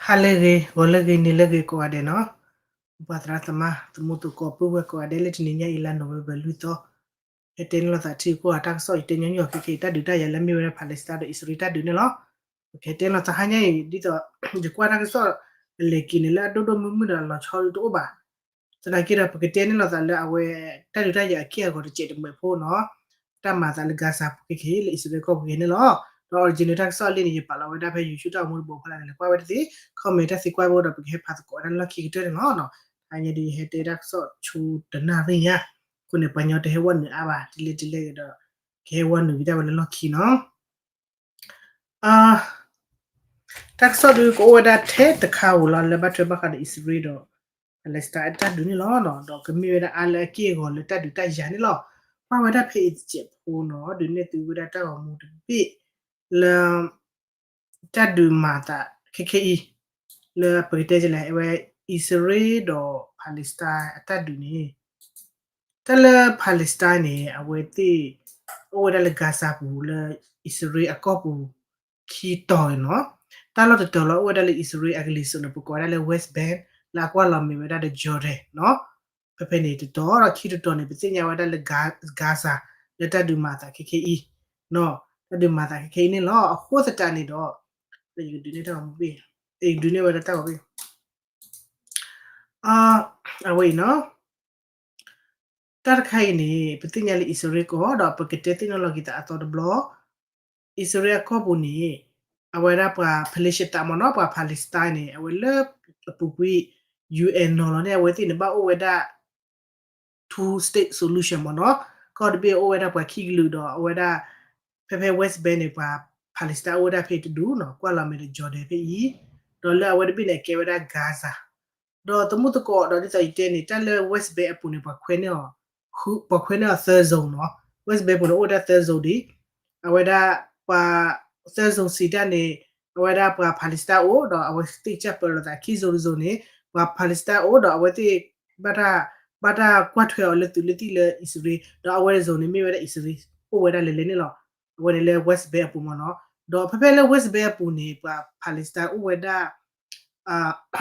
ဟါလၢအဂ့ၤ, ဂီၤလၢအဂ့ၤ, နံၤလၢအဂ့ၤကိးဂၤဒဲးနီၤ. ပှၤသရၣ်သမါ သမူသကိးပုၢ်ဝဲၢ်ကိးဂၤဒဲး လၢတနံၤညါအံၤ လါနိၣ်ဝ့ဘၢၣ်လွံၢ်သီ, ဟဲတဲန့ၢ်လိာ်သးထံကီၢ်အတၢ်ကစီၣ်အံၤ တဲညီနုၢ်အီၤခဲခဲအံၤ တၢ်ဒုးတၢ်ယၤလၢအမ့ၢ်ဝဲဒၣ် Palestine ဒီးအံၣ်စရ့လးတၢ်ဒုးန့ၣ်လီၤ. ပကဟဲတဲန့ၢ်လိာ်သးဟါညါအံၤ ဒ်သိး ယကွၢ်တၢ်ကစီၣ်အလဲၤက့ၤန့ၣ် လၢအဒိၣ်ဒိၣ်မုၢ်မုၢ်ဒီးအလီၤဆီဒုတအိၣ်ဘၣ်. သနာ်က့ဒီး ပကတဲန့ၢ်လိာ်သးလၢအဝဲ တၢ်ဒုးတၢ်ယၤအက့ၢ်အဂီၤတစဲးတမှဲးဖိနီၤ, တၢ်မၤသးလၢ Gaza ပူၤခဲခဲအံၤ လၢအံၣ်စရ့လးကီၢ်ပူၤခဲခဲန့ၣ်လီၤ. ဒီး original တၢ်ကစီၣ်အလံာ်န့ၣ် ယပာ်လီၤဝဲဒၣ်ဖဲ YouTube တၢ်ဂီၤမူတဘိးဖီလာ်န့ၣ် လဲၤကွၢ်ဝဲတသ့, comment တၢ်သ့ကွၢ်ဝဲဒီး ပကဟဲဖးသကိးဝဲဒၣ်လၢလီၢ်ခံကတၢၢ်န့ၣ်လီၤ. ဟါညါဒုး ယဟဲတဲတၢ်ကစီၣ်ဆိတနၣ်ရံၣ်ညါ, အဃိန့ၣ် ပှၤညီတဟဲဝဲနုာ်အါဘၣ် တလဲတလဲက့ၤဒီး ကဟဲဝဲနုာ်က့ၤဒၣ်ဝဲလၢလီၢ်ခံနီၤ. တၢ်ကစီၣ်ဒုးကအိၣ်ဝဲဒၣ်ထဲတခါဧိၤလီၤ လၢဘၣ်ထွဲဘၣ်ဃးဒီးအံၣ်စရ့လးဒီး Palestine အတၢ်ဒုးန့ၣ်လီၤ. ဒီးကမ့ၢ်ဝဲဒၣ်အါလၢအက့ၢ်အဂီၤလၢတၢ်ဒုးတၢ်ယၤန့ၣ်လီၤ. ကွၢ်ဝဲဒၣ်ဖဲအံၤတစဲးဖိနီၤ ဒုးနဲၣ်သုဝဲဒၣ်တၢ်ဂီၤမူတဘ့ၣ်လၢ တၢ်ဒုးမၤသးခဲခဲအံၤ လၢပကတဲလဲၣ် အဝဲအံၣ်စရ့လးဒီး Palestine အတၢ်ဒုးန့ၣ် တၢ်လၢ Palestine န့ၣ် အဝဲသ့ၣ် အိၣ်ဝဲဒၣ်လၢ Gaza ပူၤလၢအံၣ်စရ့လးအကီၢ်ပူၤ ခံတီၤနီၤ. တၢ်လီၢ်တတီၤလီၤ အိၣ်ဝဲဒၣ်လၢအံၣ်စရ့လးအကလံၤစိးန့ၣ် ပကိးဝဲဒၣ်လၢ West Bank လၢအကွၢ်လီၤမ့ၢ်ဝဲဒၣ်ဒီး Jordan နီၤ. ဖဲဖဲန့ၣ်တတီၤဒီး ခံတတီၤန့ၣ် ပသ့ၣ်ညါဝဲဒၣ်လၢ Ga- Gaza လၢတၢ်ဒုးမၤသးခဲခဲအံၤ တၢ်ဒုးမၤသးခဲခဲအံၤန့ၣ်လီၤ. အဃိသတးန့ၣ်ဒီး ယကဒုးနဲၣ်တၢ်ဂီၤမူဘ့ၣ်, ယကဒုးနဲၣ်ဝဲဒၣ်တၢ်ဂီၤမူဘ့ၣ် အဝဲအံၤနီၤ. တၢ်တခါအံၤန့ၣ် ပသ့ၣ်ညါလၢအံၣ်စရ့လးကီၢ် ဒီးပကတဲသ့ၣ်နီၣ်လီၤက့ၤသးအသီတဘျီ အံၣ်စရ့လးအကီၢ်ပူၤန့ၣ် အဝဲဒၣ်ပှၤ Palestine မ့ၢ်နီၤ, ပှၤ Palestine န့ၣ် အဝဲလၢအပူၤကွံာ် ယူဢၣ်နီၤလီၤန့ၣ် အဝဲသ့ၣ်န့ၣ် ဘၣ်အိၣ်ဝဲဒၣ် two state solution မ့ၢ်နီၤ. ကီၢ်တဘ့ၣ်အိၣ်ဝဲဒၣ်ပှၤခံကလုာ်ဒီး အဝဲဒၣ် ဖဲဖဲ West Bank န့ၣ် ပှၤ Palestine အိၣ်ဝဲဒၣ်ဖဲတဒူၣ်နီၤ, ကွၢ်လီၤမ့ၢ်ဒီး Jordan ဖဲအံၤ, ဒီးလၢအဝဲတဘ့ၣ်န့ၣ် အကဲဝဲဒၣ် Gaza ဒီးသမူသကိးဒီးဒ်သိးယတဲန့ၣ် တၢ်လၢ West Bank အပူၤန့ၣ် ပှၤခွဲးန့ၢ်အီၤ ပှၤခွဲးန့ၢ်အီၤသၢ zone နီၤ. West Bank ပူၤန့ၣ် အိၣ်ဝဲဒၣ်သၢ zone ဒံး, အဝဲဒၣ်ပှၤသၢ zone စံးတၢ်န့ၣ် အဝဲဒၣ်ပှၤ Palestine အိၣ် ဒီးအဝဲသ့ၣ်ကစၢ်ပၢလီၤသးခံ zone တ zone န့ၣ် ပှၤ Palestine အိၣ် ဒီးအဝဲသ့ၣ် ဘၣ်တၢ် ဘၣ်တၢ်ကွၢ်ထွဲအီၤလၢသုးလၢသံၣ်လၢအံၣ်စရ့လး, ဒီးအဝဲ zone န့ၣ် မ့ၢ်ဝဲဒၣ်အံၣ်စရ့လး အိၣ်ဝဲဒၣ်လဲၤလဲၤန့ၣ်လီၤ. အဝဲန့ၣ်လၢ West Bank အပူၤမ့ၢ်နီၤ. ဒီးဖဲဖဲလၢ West Bank အပူၤန့ၣ် ပှၤ Palestine အိၣ်ဝဲဒၣ်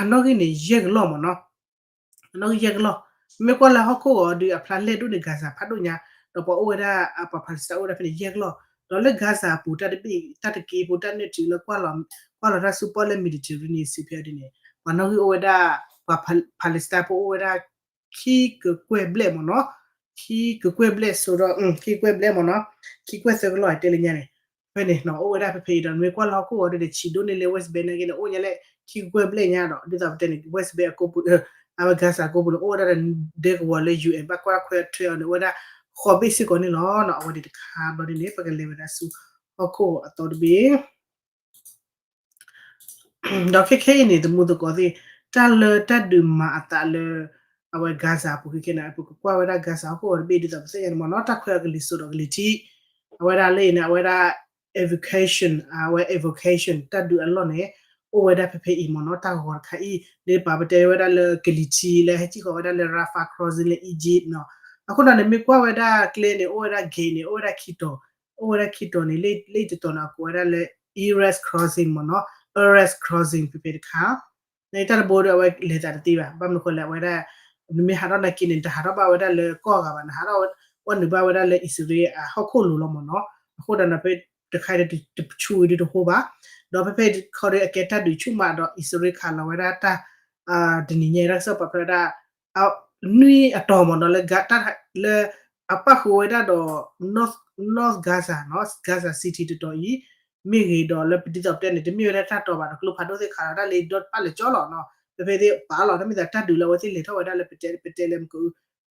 အနီၣ်ဂံၢ်န့ၣ် ယဲၢ်ကလီၢ်မ့ၢ်နီၤ. အနီၣ်ဂံၢ်ယဲၢ်ကလီၢ်, မ့ၢ်ကွၢ်လၢဟီၣ်ခိၣ်ဂီၤဒုး အဖျါလဲၢ်ဒိၣ်န့ၣ် Gaza ဖးဒိၣ်ညါ, ဒီးပှၤအိၣ်ဝဲဒၣ် ပှၤ Palestine အိၣ်ဝဲဒၣ်ဖဲန့ၣ် ယဲၢ်ကလီၢ်, ဒီးလၢ Gaza အပူၤတၢ်တဘ့ၣ် တၢ်တက့ဖိ တၢ်နၢၣ်ထံလၢ ကွၢ်လီၤတၢ်ဆူပီၣ်လဲၣ် Mediterranean စံးဖဲအံၤန့ၣ် ပှၤနီၣ်ဂံၢ်အိၣ်ဝဲဒၣ် ပှၤ Palestine ဖိအိၣ်ဝဲဒၣ် ခံကကွဲၢ်ဘျဲၣ်မ့ၢ်နီၤ, ခံကကွဲၢ်ဘျဲၣ် ဆိုတော့ ခံကကွဲၢ်ဘျဲၣ်မ့ၢ်နီၤ, ခံကကွဲၢ်သၢကလီၢ်တဲလၢညါန့ၣ်, ဖဲန့ၣ်နီၤ အိၣ်ဝဲဒၣ်ဖဲဖဲအံၤဒီး နမ့ၢ်ကွၢ်လၢဟီၣ်ခိၣ်ဂီၤဒ်န့ၣ် ဆံးဒိၣ်န့ၢ်လၢ West Bank နာ်က့န့ၣ် အိၣ်ညါလၢ ခံကကွဲၢ်ဘျဲၣ်ညါဒီး ဒ်သိးပတဲန့ၣ် West Bank အကိးပူၤ အဝဲ Gaza ကိးပူၤန့ၣ် အိၣ်ဝဲဒၣ်ဒီး ဒဲကဝီၤလၢ ယူၢ်အဲၣ် ဘၣ်ကွၢ်ထွဲထွဲအီၤန့ၣ် အိၣ်ဝဲဒၣ် ဃိးဘ့ၣ်စ့ၢ်ကီးန့ၣ်လီၤနီၤ. အဝဲန့ၣ်တခါဘျီဒ်န့ၣ် ပကလဲၤဝဲဒၣ်ဆူ ဟီၣ်ခိၣ်အသီတဘ့ၣ် ဒီးခဲခဲအံၤန့ၣ် သမူသကိးသ့ၣ် တၢ်လၢတၢ်ဒုးမၤအသးလၢ အဝဲ Gaza အပူၤခဲခဲန့ၣ် ပကကွၢ်ဝဲဒၣ် Gaza ဟီၣ်ခိၣ်အီၤတဘ့ၣ် ဒ်သိးပသ့ၣ်ညါန့ၣ်မ့ၢ်နီၤ တၢ်ခွဲးအကလံၤစိးဒီးကလံၤထံး အဝဲဒၣ်လၢအံၤန့ၣ် အဝဲဒၣ် evacuation အဝဲ evacuation တၢ်ဒုးအလီၢ်န့ၣ် အိၣ်ဝဲဒၣ်ဖဲဖဲအံၤမ့ၢ်နီၤ တၢ်ဂီၤတခါအံၤ ဒ်ပာ်ပတဲဝဲဒၣ်လၢကလံၤထံးလၢဟဲစံၣ်ဃီၤဝဲဒၣ်လၢ Rafah crossing လၢ Egypt နီၤ. အဃိဒီးန့ၣ် မ့ၢ်ကွၢ်ဝဲဒၣ်ကျဲန့ၣ် အိၣ်ဝဲဒၣ် gate န့ၣ် အိၣ်ဝဲဒၣ်ခံတီၤ အိၣ်ဝဲဒၣ်ခံတီၤန့ၣ် လၢတတီၤန့ၣ် အကိးဝဲဒၣ်လၢ Erez crossing မ့ၢ်နီၤ Erez crossing ဖဲဖဲတခါ နတၢ်တဘိဒီးအဝဲလဲၤသးတသ့ဘၣ် ဘၣ်မနုၤဃိလဲၣ် အဝဲဒၣ် နမ့ၢ်ဟးထီၣ်နာ်က့န့ၣ် နတဟးထီၣ်ဘၣ်ဝဲဒၣ်လၢကီၢ်ဂၤဘၣ် နဟးထီၣ်ဝဲနုာ်ဘၣ်ဝဲဒၣ်လၢအံၣ်စရ့လးအဟီၣ်ခိၣ်လိၤလီၤမ့ၢ်နီၤ. အဃိဒီးန့ၣ် ဖဲတခါဒီးတဆူဝံၤဒုတဟိဘၣ် ဒီးဖဲဖဲခီဒီးအကဲတၢ်ဒုးဆူၣ်မးဒီးအံၣ်စရ့လးခးလီၤဝဲဒၣ်တၢ် တနံၤညါတၢ်ကစီၣ်ပာ်ဖျါဝဲဒၣ် နွံအတီၤမ့ၢ်နီၤ လၢ လၢအပၣ်ဃုာ်ဝဲဒၣ်ဒီး North Gaza နီၤ Gaza City တတီၤအံၤ မ့ၢ်ဂ့ၤဒီးလၢပဒ်သိးပတဲန့ၣ် တမ့ၢ်ဝဲဒၣ်တၢ်တီၤဘၣ်ဒီး ကျိဖးဒိၣ်သ့ၣ်ခးလီၤတၢ်လၢဒီတဖၣ်လဲၤကၠီလီၤနီၤ ဖဲဖဲသ့ၣ်ပာ်လီၤ တၢ်မ့ၢ်သးတၢ်ဒုးလၢအဝဲသ့ၣ်လဲၤထီၣ်ဝဲဒၣ်လၢပတဲ ပတဲလၢမက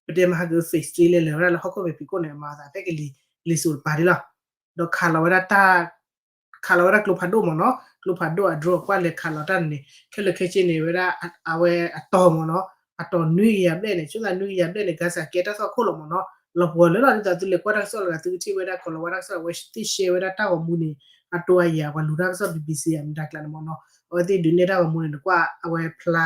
ပတဲမဟါက phase three လဲၤလဲၤဝဲဒၣ်လၢဟီၣ်ခိၣ်ဖဲဖံးခိၣ်န့ၣ် မၤသးဖဲကလံၤ ကလံၤစိးတပၤဒ်လီၤ ဒီးခးလီၤဝဲဒၣ်တၢ် ခးလီၤဝဲဒၣ်ကျိဖးဒိၣ်မ့ၢ်နီၤ ကျိဖးဒိၣ်အ drone ကွၢ်လဲၤခးလီၤတၢ်န့ၣ် ခဲလၢာ်ခဲဆ့န့ၣ်ဝဲဒၣ် အဝဲအတီၤမ့ၢ်နီၤ အတီၤနွံကယၤဘျဲၣ်န့ၣ် ဆိသးနွံကယၤဘျဲၣ်န့ၣ် Gaza ကဲတၢ်သွၣ်ခိၣ်လီၤမ့ၢ်နီၤ လီၤပှီၤလၢလီၤ ဒ်သိးသုလဲၤကွၢ်တၢ်ကစီၣ်လီၤ သုကထံၣ်ဝဲဒၣ် ကီၤလီၤဝဲဒၣ်ကစီၣ် အဝဲသ့ၣ်ရှဲဝဲဒၣ်တၢ်ဂီၤမူန့ၣ် အတိအယၤ ပှၤလူၤတၢ်ကစီၣ် BBC အမတၤကျါန့ၣ်မ့ၢ်နီၤ အဝဲသ့ၣ်ဒုးနဲၣ်တၢ်ဂီၤမူန့ၣ် နကွၢ်အဝဲဖျါ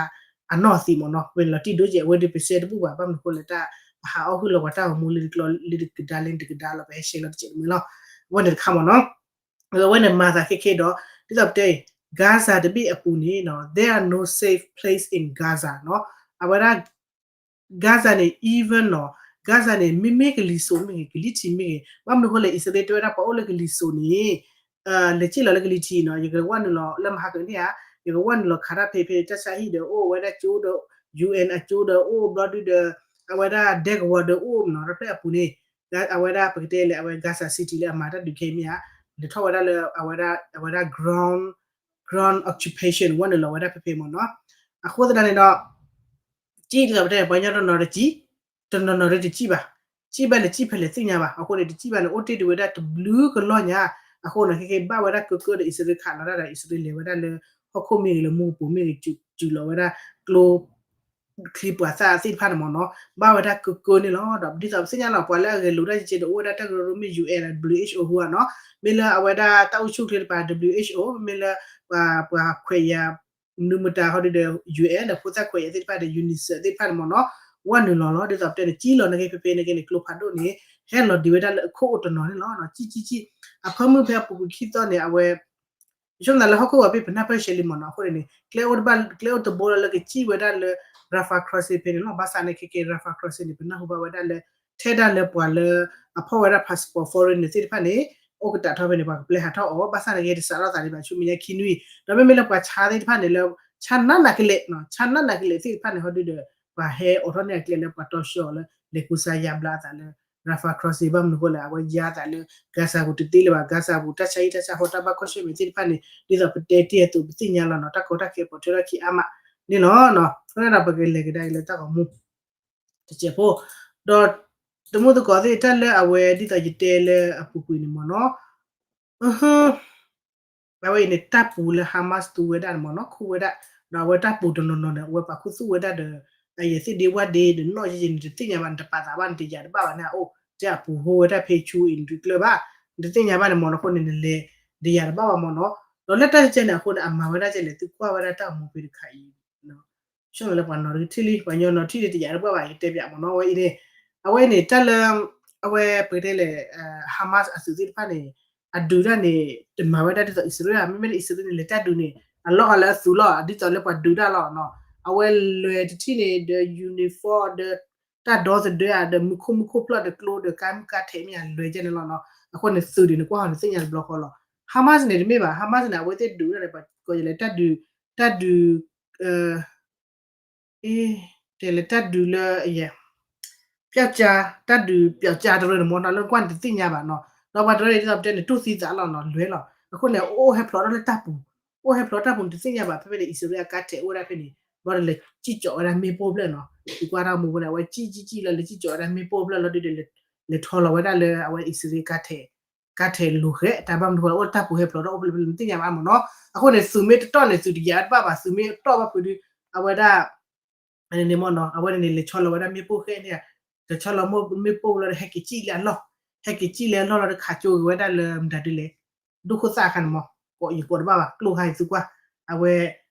အနီၢ်သံးမ့ၢ်နီၤ ဝဲန့ၣ်လီၤတံၢ်ဒိၣ်ကဲး အဝဲဒုးပစဲတဘူၣ်ဘၣ် ဘၣ်မနုၤဃိလဲၣ်တၢ် အဟးအီၣ်ဟုၣ်လီၤပှၤတၢ်ဂီၤမူလၢတကျိ လၢတကဒါလၢတကဒါလီၤ ပဟဲရှဲလီၤတကဲးတမံၤလီၤ အဝဲန့ၣ်တခါမ့ၢ်နီၤ အဝဲန့ၣ်မၤသးခဲခဲဒီး ဒ်သိးပတဲအံၤ Gaza တဘ့ၣ်အပူၤန့ၣ်နီၤ there are no safe place in Gaza နီၤ အဝဲဒၣ် Gaza န့ၣ် even နီၤ Gaza န့ၣ် မ့မ့ၢ်ကလံၤစိးမ့ၢ်ဂ့ၤ ကလံၤထံးမ့ၢ်ဂ့ၤ ဘၣ်မနုၤအဃိလဲၣ် အံၣ်စရ့လးတဲဝဲဒၣ်ပှၤအိၣ်လၢကလံၤစိးန့ၣ် လဲၤစံၣ်လီၤလၢကလံၤထံးနီၤ ယကဝဲနုာ်လီၤလၢမဟါကန့ၣ်ဧါ ယကဝဲနုာ်လီၤခးတၢ်ဖဲဖဲတၢ်ဆါဟံၣ်ဒီးအိၣ်ဝဲဒၣ်ကၠိဒီး ယူၣ်အဲၣ် အကၠိဒီးအိၣ်ဘျီဒုဒီး အဝဲဒၣ်ဒဲကဝီၤဒီးအိၣ်နီၤ တဖျၢၣ်အပူၤန့ၣ် အဝဲဒၣ်ပကတဲလၢအဝဲ Gaza City လၢအမၤတၢ်ဒုးခဲအံၤမ့ၢ်ဧါ လဲၤထီၣ်ဝဲဒၣ်လၢ အဝဲဒၣ် ground ground occupation ဝဲနုာ်လီၤဝဲဒၣ်ဖဲဖဲမ့ၢ်နီၤ အဃိသတးန့ၣ်ဒီး စံၣ်လီၤပတဲပှၤကညီတနီၤတစံၣ် တနီၤနီၤတစံၣ်ဘၣ် စံၣ်ဘၣ်လဲၤစံၣ်ဖဲလဲၣ်သ့ၣ်ညါဘၣ် အဃိန့ၣ် တစံၣ်ဘၣ်န့ၣ် အိၣ်တ့ၢ်ဒံးဝဲဒၣ်တဘျုးကလီၢ်ညါ အဃိန့ၣ် ခဲကဲဘၣ်ဝဲဒၣ်ကကၢဒီးအံၣ်စရ့လးခးလီၤတၢ်ဒီး အံၣ်စရ့လးလဲၤဝဲဒၣ်လၢ ဟီၣ်ခိၣ်မ့ၢ်ဂ့ၤလၢမူကပိာ်မ့ၢ်ဂ့ၤ စူးလီၤဝဲဒၣ်ကျိ ချံပှၤသၣ်သ့ၣ်တဖၣ်န့ၣ်မ့ၢ်နီၤ ဘၣ်ဝဲဒၣ်ကကၢန့ၣ်လီၤ ဒီးဒ်သိးပသ့ၣ်ညါလီၤ ပှၤလၢအဂဲၤလိာ်တၢ်ကဲကဲဒီးအိၣ်ဝဲဒၣ်တၢ်ကရၢကရိမ့ၢ် ယူၣ်အဲၣ် ဝဲဒၣ် WHO ဧါနီၤ မ့ၢ်လၢအဝဲဒၣ်တၢ်အိၣ်ဆူၣ်ချ့တပၤ WHO မ့ၢ်လၢ ပှၤခွဲးယာ် မနုၤမတၤဟီဒုဒီး ယူၣ်အဲၣ် ဒီးဖိသၣ်ခွဲးယာ်သ့ၣ်တဖၣ်ဒီး ယူၣ်အံၣ်စၣ် သ့ၣ်တဖၣ်န့ၣ်မ့ၢ်နီၤ ဝဲနုာ်လီၤလီၤ ဒ်သိးပတဲန့ၣ် စံၣ်လီၤနာ်က့ဖဲဖဲနာ်က့န့ၣ် ကျိဖးဒိၣ်န့ၣ် ဟဲလီၤဒံးဝဲဒၣ်လၢအခိၣ်အိၣ်တနီၤန့ၣ်လီၤ စံၣ်စံၣ်စံၣ် အဖၢမုၢ်ဖဲအပူၤကွံာ်ခံသီန့ၣ် အဝဲ ယဆိကမိၣ်လၢဟီၣ်ခိၣ်ဂီၤဖဲပနၢ်ပၢၢ်ရှဲလံမ့ၢ်နီၤ အဃိန့ၣ် ကျဲအိၣ်တဘၣ် ကျဲအိၣ်တဘိလၢလၢကစံၣ်ဝဲဒၣ်လၢ Rafah Crossing ဖဲန့ၣ်လီၤ ဘၣ်ဆၣ်နာ်က့က့ Rafah Crossing န့ၣ် ပနၢ်ဟူဘၣ်ဝဲဒၣ်လၢ ထဲဒၣ်လၢပှၤလၢ အဖီၣ်ဝဲဒၣ် passport foreigner သ့ၣ်တဖၣ်န့ၣ် အိၣ်ကတးထီၣ်ဖဲန့ၣ် ပှၤကပျဲဟးထီၣ်အီၤ ဘၣ်ဆၣ်နာ်က့တစးထီၣ်သးဒံးဘၣ် ဆူမဲာ်ညါခံနွံ ဒီးမ့မ့ၢ်လၢပှၤဆါသ့ၣ်တဖၣ်န့ၣ်လၢ ဆါနးနးကလဲာ် ဆါနးနးကလဲာ်သ့ၣ်တဖၣ်န့ၣ် ဟီဒုဒီး ပှၤဟဲအိးထီၣ်န့ၢ်အကျဲလၢပှၤတီဆှၢအီၤလၢ လဲၤကူစါယါဘျါအသးလၢ Rafah Crossing ဘၣ်မနုၤအဃိလဲၣ် အဝဲယါအသးလၢ Gaza ပူၤတသ့လၢၤဘၣ် Gaza ပူၤ တၢ်ဆါဟံၣ်တၢ်ဆါဃီ တၢ်ဘၣ်ကွၢ်ဆၢၣ်မဲာ်သ့ၣ်တဖၣ်န့ၣ် ဒ်သိးပတဲတ့ၢ်အသိး ပသ့ၣ်ညါလီၤနီၤ တၢ်ကီတၢ်ခဲပိာ်ထွဲထီၣ်ခံအါမးန့ၣ်လီၤ. အဃိန့ၣ်ဒီးပကလဲၤကဒါက့ၤလၢတၢ်ဂီၤမူ တစဲးဖိ ဒီး တမူသကိးသ့ၣ်တၢ်လၢအဝဲဒ်သိးယတဲလၢအပူၤကွံာ်န့ၣ်မ့ၢ်နီၤ အဝဲအံၤန့ၣ် တၢ်ပူၤလၢ Hamas သူဝဲဒၣ်န့ၣ်မ့ၢ်နီၤ ခူၣ်ဝဲဒၣ် ဒီးအဝဲတၢ်ပူၤတနီၤနီၤန့ၣ် အဝဲပာ်ခူသူၣ်ဝဲဒၣ်ဒီး အယဲၢ်သ့ၣ်ဒ့ဝၣ်ဒ့ဒီးနီၣ်ယဲၢ်ယဲၢ်န့ၣ် တသ့ၣ်ညါဘၣ်န့ၣ် တပာ်သးဘၣ်န့ၣ် တယာ်တဘၣ်ဘၣ်န့ၣ် အအိၣ် တဲအပူၤဟိဝဲတၢ်ဖဲဆူအံၤန့ၣ်တကျၢၤဘၣ် နတသ့ၣ်ညါဘၣ်န့ၣ်မ့ၢ်နီၤ အဃိန့ၣ် နလဲၤ တယာ်တဘၣ်ဘၣ်မ့ၢ်နီၤ ဒီးလၢတၢ်ကဲန့ၣ်အဃိန့ၣ် အမၤဝဲဒၣ်ကဲလဲၣ် သုကွၢ်ဝဲဒၣ်တၢ်ဂီၤမူဖဲတခါအံၤ ဆိကမိၣ်လၢပှၤနီၤတကထံၣ်လံ ပှၤညီနီၤထံၣ်လံတယာ်တဘၣ်ဘၣ် ယတဲပၠးမ့ၢ်နီၤ အဝဲအံၤန့ၣ် အဝဲအံၤန့ၣ် တၢ်လၢ အဝဲပကတဲလဲၣ် Hamas အသုးသ့ၣ်တဖၣ်န့ၣ် အဒုးတၢ်န့ၣ် တမၤဝဲဒၣ်ဒ်သိးအံၣ်စရ့လး မ့မ့ၢ်လၢအံၣ်စရ့လးန့ၣ် လဲၤတၢ်ဒုးန့ၣ် အလီၢ်ဂၤလၢအသုးလီၤ ဒ်သိးလၢပှၤဒုးတၢ်လီၤနီၤ အဝဲလဲၤတထံၣ်န့ၣ် ဒီး uniform ဒီး တၢ်ဒီသဒၢဧါ ဒီးမူခိၣ်မူခိၣ်ဖျီၣ်ဒီးကျိဒီးကါမုၢ်ကါထဲးမ့ၢ်ဧါ လဲၤကဲန့ၣ်လီၤနီၤ အဃိန့ၣ်သုးဒ်န့ၣ်ကွၢ်ဟီန့ၣ်သ့ၣ်ညါတဘျီဃီလီၤ Hamas န့ၣ်တမ့ၢ်ဘၣ် Hamas န့ၣ် အဝဲသ့ၣ်ဒုးတၢ်န့ၣ် ပှၤကိးယလဲၣ် တၢ်ဒုး တၢ်ဒုး တဲလဲၤတၢ်ဒုးလၢ ပျောက်ကျား တၢ်ဒုးပျောက်ကျားတရၢန့ၣ်မ့ၢ်နီၤ လၢကွၢ်န့ၣ်တသ့ၣ်ညါဘၣ်နီၤ ဒီးပှၤတရၢန့ၣ် ဒ်သိးပတဲန့ၣ် တူၢ်သံသးလီၤနီၤ လွဲလီၤ အဃိန့ၣ် အိၣ်ဟဲဖျိးထီၣ်လၢတၢ်ပူၤ အိၣ်ဟဲဖျိးတၢ်ပူၤန့ၣ် တသ့ၣ်ညါဘၣ် ဖဲဖဲန့ၣ် အံၣ်စရ့လးအကါထဲးအိၣ်ဝဲဒၣ်ဖဲန့ၣ် ဘျီဒီးလဲၤစံၣ်ကၠီးဝဲဒၣ်မ့ၣ်ပိၢ်ဖျၢၣ်နီၤ ယကွၢ်တၢ်ဂီၤမူအဃိန့ၣ် အဝဲစံၣ်စံၣ်စံၣ်လီၤ လဲၤစံၣ်ကၠီးဝဲဒၣ်မ့ၣ်ပိၢ်ဖျၢၣ်လီၤဒုးဒီး လဲၤထီလီၤဝဲဒၣ်လၢအဝဲအံၣ်စရ့လးကါထဲး ကါထဲးလိၤဃဲ တၢ်ဘၣ်မနုၤဃိလဲၣ် အိၣ်လၢတၢ်ပူၤဟဲဖျိးထီၣ်အိၣ်ဖဲလဲၣ်ဖဲလဲၣ် မ့ၢ်တသ့ၣ်ညါဘၣ်မ့ၢ်နီၤ အဃိန့ၣ် သုးမ့ၢ်တတီၢ်န့ၣ် သုးတယာ်တဘၣ်ဘၣ် သုးမ့ၢ်တီၢ်ဘၣ်ဖုးဒုး အဝဲဒၣ် န့ၣ်မ့ၢ်နီၤ အဝဲန့ၣ်န့ၣ် လဲၤဆီလီၤဝဲဒၣ်မ့ၣ်ပိၢ်ဃဲန့ၣ် လဲၤဆီလီၤမ့ၣ်ပိၢ်လီၤဒီး ဟဲက့ၤစံၣ်လၢအလီၢ် ဟဲက့ၤစံၣ်လၢအလီၢ်လီၤဒီး ခးကၠိက့ၤဝဲဒၣ်လၢမတၤဒုလဲၣ် ဒိၣ်ခိၣ်သၣ်အခါန့ၣ်မ့ၢ် ကိးယကိးတဘၣ်ဘၣ် ကျိၣ်ခါအံၤသုကွၢ် အဝဲ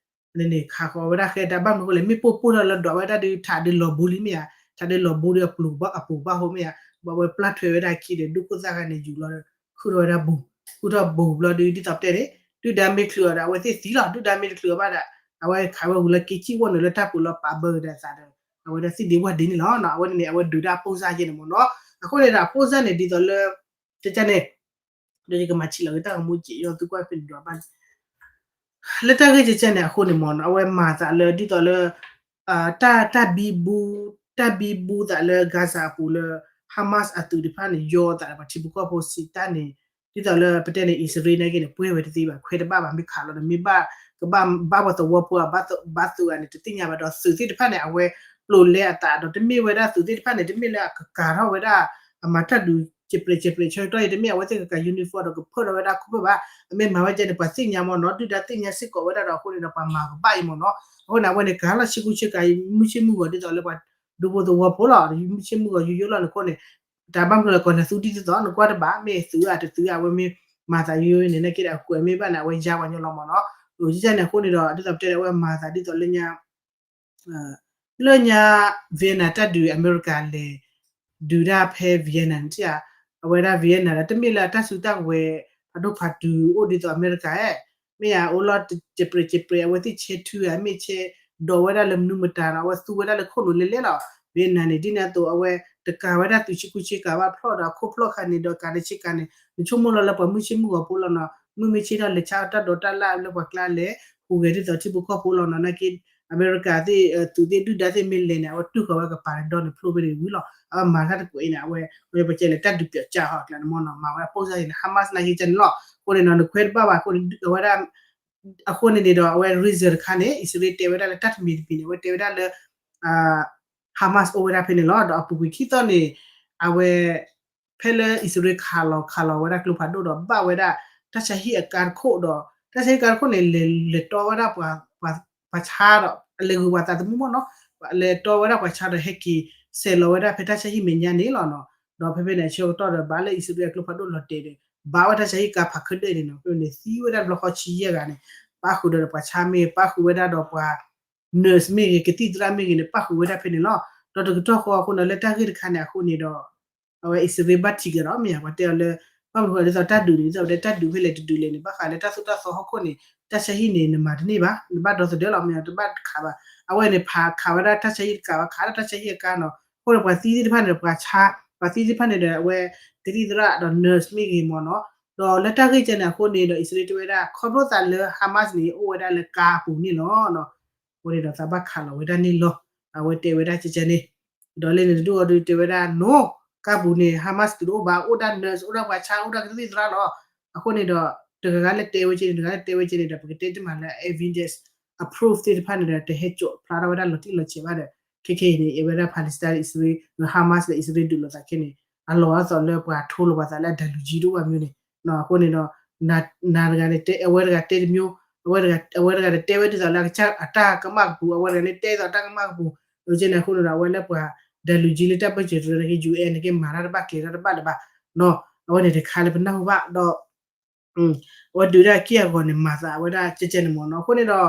န့ၣ်န့ၣ် ခးဃီၤဝဲဒၣ်ဃဲတၢ်ဘၣ်မနုၤဃိလဲၣ် မ့ၣ်ပိၢ်ပိၢ်ထီၣ်လၢဒွးဝဲဒၣ်ဒုး ထးဒုးလီၤဘိလံမ့ၢ်ဧါ ထးဒုးလီၤဘိဒုးအပူၤဘၣ်ဟိမ့ၢ်ဧါ ဘၣ်ဝဲပျၢ်ထွဲဝဲဒၣ်ခံဒီး ဒိၣ်ခိၣ်သၣ်ခါန့ၣ် ယူၤလီၤ ဃုထီၣ်ဝဲဒၣ်ဘူး ဃုထီၣ်ဘူးဘျီဒုး ဒ်သိးပတဲန့ၣ် ဒုၣ်ဒါမ့ၢ်ချုးအီၤဒီး အဝဲသ့ၣ်သံလီၤ ဒုၣ်ဒါမ့ၢ်တချုးအီၤဘၣ်ဒီး အဝဲခးဝဲဝံၤလၢက့ၤစံၣ်ဝဲနုာ်လၢတၢ်ပူၤလီၤ ပာ်ဘၢကဒီးအသးဒီး အဝဲဒၣ်သ့ၣ်ဒ့ဝၣ်ဒ့န့ၣ်လီၤ အဝဲန့ၣ်န့ၣ် အဝဲဒုးတၢ်အပိၢ်စၢ်ယဲၢ်န့ၣ်မ့ၢ်နီၤ အဃိန့ၣ်ဒီး အပိၢ်စၢ်န့ၣ် ဒ်သိးလၢ ကကန့ၣ် ဒီးယကမၤဆံးလီၤက့ၤတၢ်ဂီၤမူက့ၤယီၤသုကွၢ်ဖဲန့ၣ်ဒီးဘၣ် လၢတၢ်ဂ့ၢ်ကကန့ၣ်အဃိန့ၣ်မ့ၢ်နီၤ အဝဲမၤသးလၢဒ်သိးလၢ တၢ် တၢ်ဘံဘူ တၢ်ဘံဘူသးလၢ Gaza အပူၤလၢ Hamas အသုးတဖၣ်န့ၣ် ယီၤသးဒီးပှၤထံဖိကီၢ်ဖိစံးတၢ်န့ၣ် ဒ်သိးလၢပတဲန့ၣ် အံၣ်စရ့လးနာ်က့န့ၣ် ပှဲၤဝဲတသ့ဘၣ် ခွဲးတဘၣ်ဘၣ် မ့ၢ်ခးလီၤဒီး မ့ၢ်ဘၣ် ကဘၣ်ဘၣ်ပှၤသဝီဖိ ဘၣ်သုးဂၤန့ၣ် တသ့ၣ်ညါဘၣ်ဒီး သုးသ့ၣ်တဖၣ်န့ၣ် အဝဲပျိးလဲအသးဒီး တမ့ၢ်ဝဲဒၣ်သုးသ့ၣ်တဖၣ်န့ၣ် တမ့ၢ်လၢအကကၤထီၣ်ဝဲဒၣ် အမၤတၢ်ဒုး စဲးပြဲးစဲးပြဲးဆၢကတီၢ်အံၤ တမ့ၢ်အဝဲသ့ၣ်ကကၤ uniform ဒီးကဖၢၣ်ထီၣ်ဝဲဒၣ်ခိၣ်ဖၢၣ်ဘၣ် အမ့ၢ်မၤဝဲဒ်န့ၣ် ပှၤသ့ၣ်ညါမ့ၢ်နီၤ ဒုၣ်ဒါသ့ၣ်ညါစ့ၢ်ကီးဝဲဒၣ်ဒီးအဃိန့ၣ်ဒီး ပှၤမၤကဘၣ်အံၤမ့ၢ်နီၤ အဃိန့ၣ် အဝဲန့ၣ် ကၤလီၤဆ့ကူဆ့ကၤ မုၢ်ဆ့ၣ်မုၢ်ဂီၤဒ်သိးလၢပှၤဒူဖိသဝီဖိလီၤ မုၢ်ဆ့ၣ်မုၢ်ဂီၤယိယိလီၤန့ၣ်အဃိန့ၣ် တၢ်ဘၣ်မနုၤလဲၣ် ကီၢ်လဲၤသူဒ်သိးသိး နကွၢ်တဘၣ် မ့ၢ်သုးဧါတသုးဧါ အဝဲမ့ၢ်မၤသးယိယိန့ၣ် နာ်က့ဒီးအကွဲးမ့ၢ်ဘၣ်န့ၣ် အဝဲယါပှၤညီလီၤမ့ၢ်နီၤ ယကန့ၣ်အဃိန့ၣ်ဒီး ဒ်သိးပတဲန့ၣ် အဝဲမၤသးဒ်သိးလၢညါ လၢညါ Vietnam တၢ်ဒုးအမဲရကၤလဲၤ ဒုးတၢ်ဖဲ Vietnam န့ၣ်ဧါ အဝဲဒၣ် Vietnam ဒီး တမ့ၢ်လၢအတၢ်စုတၢ်ကဝဲၤ ဖးဒိၣ်ဖးတုၤအိၣ်ဒ်သိးအမဲရကၤဧါ မ့ၢ်ဧါ အိၣ်လီၤစဲးပြဲးစဲးပြဲး အဝဲသ့ၣ်ဆဲထုဧါ မ့ၢ်ဆဲဒိးဝဲဒၣ်လၢမနုၤမတၤဒီး အဝဲသူဝဲဒၣ်လၢခိၣ်လိၤလဲလဲလီၤ. ဝ့ၢ်နၤန့ၣ် ဒ်န့ၣ်အသိး အဝဲတကၤဝဲဒၣ်သုးဆံကူဆံ ကၤဘၣ်ဖျီၣ်ဒီးအခိၣ်ဖျီၣ်ခါန့ၣ်ဒီး ကၤတဆံကၤန့ၣ် နဆိကမိၣ်လီၤလၢပှၤမုၢ်ဆ့ၣ်မုၢ်ဂီၤဖိလီၤနီၤ. မုၢ်မ့ၢ်ဆ့ၣ်ထီၣ် လဲၤဆါတၢ်ဒိးတၢ်လၣ်လၢပှၤကျါလဲၤဟူးဂဲၤဒ်သိးထံဖိကီၢ်ဖိလီၤနီၤ. နာ်က့ အမဲရကၤသ့ၣ် သုးသ့ၣ်ဒုၣ်ဒါသ့ၣ်မ့ၢ်လဲၤန့ၣ် အဝဲတူၢ်ဃီၤဝဲကပၤန့ၣ် ဒီန့ၣ်ဖျိဖဲန့ၣ်ဝံၤလီၤ. အဝဲမၤတၢ်တကွဲးအံၤန့ၣ် အဝဲ ပကဲလဲၤတၢ်ဒုးပၠီၤကၠၢ်ဟီကျါန့ၣ်မ့ၢ်နီၤ မၤဝဲအပိၢ်စၢ်အံၤန့ၣ် Hamas နာ်က့ကန့ၣ်လီၤ. အဃိန့ၣ်နီၤ နခွဲတဘၣ်ဘၣ် အဃိန့ၣ်ဒီး အဝဲ reason တခါန့ၣ် အံၣ်စရ့လးတဲဝဲဒၣ်လၢတၢ်တမံၤတမံၤန့ၣ် အဝဲတဲဝဲဒၣ်လၢ Hamas အိၣ်ဝဲဒၣ်ဖဲန့ၣ်လီၤ. ဒီးအပူၤကွံာ်ခံသီန့ၣ် အဝဲ ဖဲလၢအံၣ်စရ့လးခးလီၤခးလီၤဝဲဒၣ်ကျိဖးဒိၣ်ဒီး ဘၣ်ဝဲဒၣ်တၢ်ဆါဟံၣ်အကါတခိၣ်ဒီး တၢ်ဆါဟံၣ်ကါတခိၣ်န့ၣ် လဲၤလဲၤတီဝဲဒၣ် ပှၤဆါဒီး အလဲၤဂုာ်ပှၤသးသမူမ့ၢ်နီၤ လဲၤတီဝဲဒၣ်ပှၤဆါဒီး ဟဲက့ၤဆဲးလီၤဝဲဒၣ်ဖဲတၢ်ဆါဟံၣ်မဲာ်ညါန့ၣ်လီၤနီၤ. ဒီးဖဲဖဲန့ၣ် အဆၢကတီၢ်ဒီး ဘၣ်လၢအံၣ်စရ့လးအကျိဖးဒိၣ်လီၤတဲာ်ဒီး ဘၣ်ဝဲတၢ်ဆါဟံၣ်ကါဖးခၢၣ်ဒဲးန့ၣ်နီၤ ဖဲဖဲန့ၣ် သံဝဲဒၣ်တဘျီဃီဆံယဲၢ်ဂၤန့ၣ် ပၣ်ဃုာ်ဒီးပှၤဆါမ့ၢ်ဂ့ၤ ပၣ်ဃုာ်ဝဲဒၣ်ဒီးပှၤ nurse မ့ၢ်ဂ့ၤ ကသံၣ်သရၣ်မ့ၢ်ဂ့ၤန့ၣ် ပၣ်ဃုာ်ဝဲဒၣ်ဖဲန့ၣ်လီၤ. ဒီးတကတီၢ်ဃီအဃိန့ၣ် လၢတၢ်ဂ့ၢ်တခါန့ၣ်အဃိန့ၣ်ဒီး အဝဲအံၣ်စရ့လးဘၣ်ထံးက့ၤဒီး မ့ၢ်ဧါ ပှၤတဲအီၤလၢ ဘၣ်မနုၤဃိဒ်သိးတၢ်ဒုးန့ၣ် ဒ်သိးပတဲတၢ်ဒုးဖဲလဲၣ်တဒုးလဲၣ်န့ၣ် ဘၣ်ဃးလၢတၢ်သိၣ်တၢ်သီဟီၣ်ခိၣ်န့ၣ် တၢ်ဆါဟံၣ်န့ၣ် နမၤတန့ၢ်ဘၣ် နဘၣ်ဒီသဒၢလီၤ မ့ၢ်ဧါ တဘၣ်ခးဘၣ်. အဝဲန့ၣ်ဖးခးဝဲဒၣ်တၢ်ဆါဟံၣ်တကးဘၣ် ခးဒၣ်တၢ်ဆါဟံၣ်အကါနီၤ အဃိန့ၣ် ပှၤသံသ့ၣ်တဖၣ်န့ၣ်ဒီး ပှၤဆါ ပှၤသံသ့ၣ်တဖၣ်န့ၣ်ဒီး အဝဲကသံၣ်သရၣ်ဒီး nurse မ့ၢ်ဂ့ၤမ့ၢ်နီၤ. ဒီးလၢတၢ်ဂ့ၢ်ကဲန့ၣ်အဃိန့ၣ်ဒီး အံၣ်စရ့လးတဲဝဲဒၣ် ခီဖျိသးလၢ Hamas န့ၣ် အိၣ်ဝဲဒၣ်လၢကါအပူၤန့ၣ်လီၤ. အဃိန့ၣ်ဒီးသးဘၣ်ခးလီၤဝဲဒၣ်န့ၣ်လီၤ. အဝဲတဲဝဲဒၣ်ကဲကဲန့ၣ် ဒီးလၢန့ၣ်တဒူၣ်အီၤဒုးတဲဝဲဒၣ် no ကါပူၤန့ၣ် Hamas တအိၣ်ဘၣ် အိၣ်ဒၣ် nurse အိၣ်ဒၣ်ပှၤဆါ အိၣ်ဒၣ်ကသံၣ်သရၣ်လီၤ. အဃိန့ၣ်ဒီး တဂၤဂၤလၢတဲဝဲကဲန့ၣ် တဂၤလၢတဲဝဲကဲန့ၣ်ဒီး ပကတဲတမံၤလၢ evidence approve သ့ၣ်တဖၣ်န့ၣ်ဒီး တဟဲစိာ်ဖျါထီၣ်ဝဲဒၣ်လီၤတံၢ်လီၤဆဲးဘၣ်ဒီး ခဲခဲအံၤန့ၣ် အဝဲဒၣ် Palestine အံၣ်စရ့လး Hamas ဒီးအံၣ်စရ့လးဒုးလိာ်သးခဲန့ၣ် အလီၤအသးလၢပှၤထိလိာ်ပှၤသးလၢအဒၣ်လူၤကၠံတအိၣ်ဘၣ်မ့ၢ်န့ၣ် အဃိန့ၣ်ဒီး နၤတဂၤန့ၣ်တဲ အဝဲတဂၤတဲတမျိုး အဝဲတဂၤ အဝဲတဂၤန့ၣ်တဲဝဲဒ်သိးလၢအတၢ်ကမၣ်ကပူၤ အဝဲတဂၤန့ၣ်တဲဒ်သိးတၢ်ကမၣ်ကပူၤ အကဲန့ၣ်အဃိန့ၣ်ဒီး အဝဲလၢပှၤဒၣ်လူၤကၠံလၢတၢ်ပၢၢ်ဆၢတရၢန့ၣ်က့ UN န့ၣ်က့ မၤတၢ်တဘၣ်ကျဲၤတၢ်တဘၣ်လၢၤဘၣ်နီၤ အဝဲန့ၣ်တခါလၢပနၢ်ဟူဘၣ်ဒီး အဝဲဒုးတၢ်ခံအဂီၢ်န့ၣ် မၤသးအဝဲဒၣ်ကဲကဲန့ၣ်မ့ၢ်နီၤ အဃိန့ၣ်ဒီး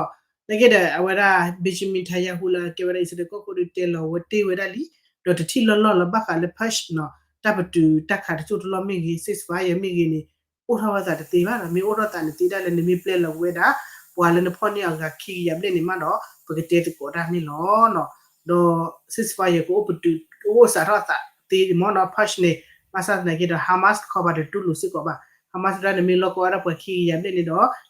နာ်က့ဒီး အဝဲဒၣ် Benjamin Netanyahu လၢအကဲဝဲဒၣ်အံၣ်စရ့လးကီၢ်ခိၣ်ဒုးတဲလီၤဝဲတ့ၢ်ဝဲဒၣ်လံ ဒီးတထံၣ်လီၢ်လီၢ်လၢၤဘၣ်ဃးလၢ Pers နီၤ တၢ်ပတုာ်တၢ်ခးတစိၢ်တလီၢ်မ့ၢ်ဂ့ၤ ceasefire မ့ၢ်ဂ့ၤန့ၣ် အိၣ်ထီၣ်ဝဲသးတသ့ဘၣ်နီၤ မ့ၢ်အိၣ်ထီၣ်သးန့ၣ်သ့ဒၣ်လၢ နမ့ၢ်ပျဲလီၤက့ၤဝဲဒၣ် ပှၤလၢနဖီၣ်န့ၢ်အဂၤခံကယၤဘျဲၣ်န့ၣ်မးဒီး ပကတဲသကိးတၢ်န့ၣ်လီၤနီၤ ဒီး ceasefire ကအိၣ်ပတုာ် ကအိၣ်စးထီၣ်သးသ့မ့ၢ်နီၤ Pers န့ၣ် ဘၣ်ဆၣ်သနာ်က့ဒီး Hamas တခီပၤတတူၢ်လိာ်စ့ၢ်ကီးဘၣ် Hamas ဒၣ်နမ့ၢ်လီၢ်ကီဝဲဒၣ်ပှၤခံကယၤဘျဲၣ်န့ၣ်ဒီး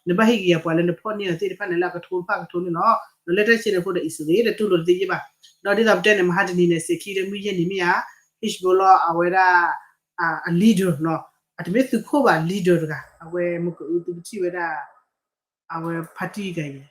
နဘၣ်ဟ့ၣ်က့ၤယၤပှၤလၢနဖီၣ်န့ၢ်အီၤသ့ၣ်တဖၣ်န့ၣ်လၢအကထိတဖၣ်ကထိန့ၣ်လီၤ ဒီးလၢတၢ်ဆဲန့ၣ်အဃိဒီး အံၣ်စရ့လးတတူၢ်လိာ်တသ့ယ့ၢ်ဘၣ် ဒီးဒ်သိးပတဲန့ၣ် မဟါတနံၤန့ၣ် စဲးခံဒီးမုၢ်ယဲၢ်နံၤမ့ၢ်ဧါ Hezbollah အဝဲဒၣ် အ leader နီၤ အတမ့ၢ်သုးခိၣ်ဘၣ် leader တဂၤ အဝဲမ့ၢ်ကအုသူပထံၣ်ဝဲဒၣ် အဝဲဖါတံၢ်တဂၤအံၤ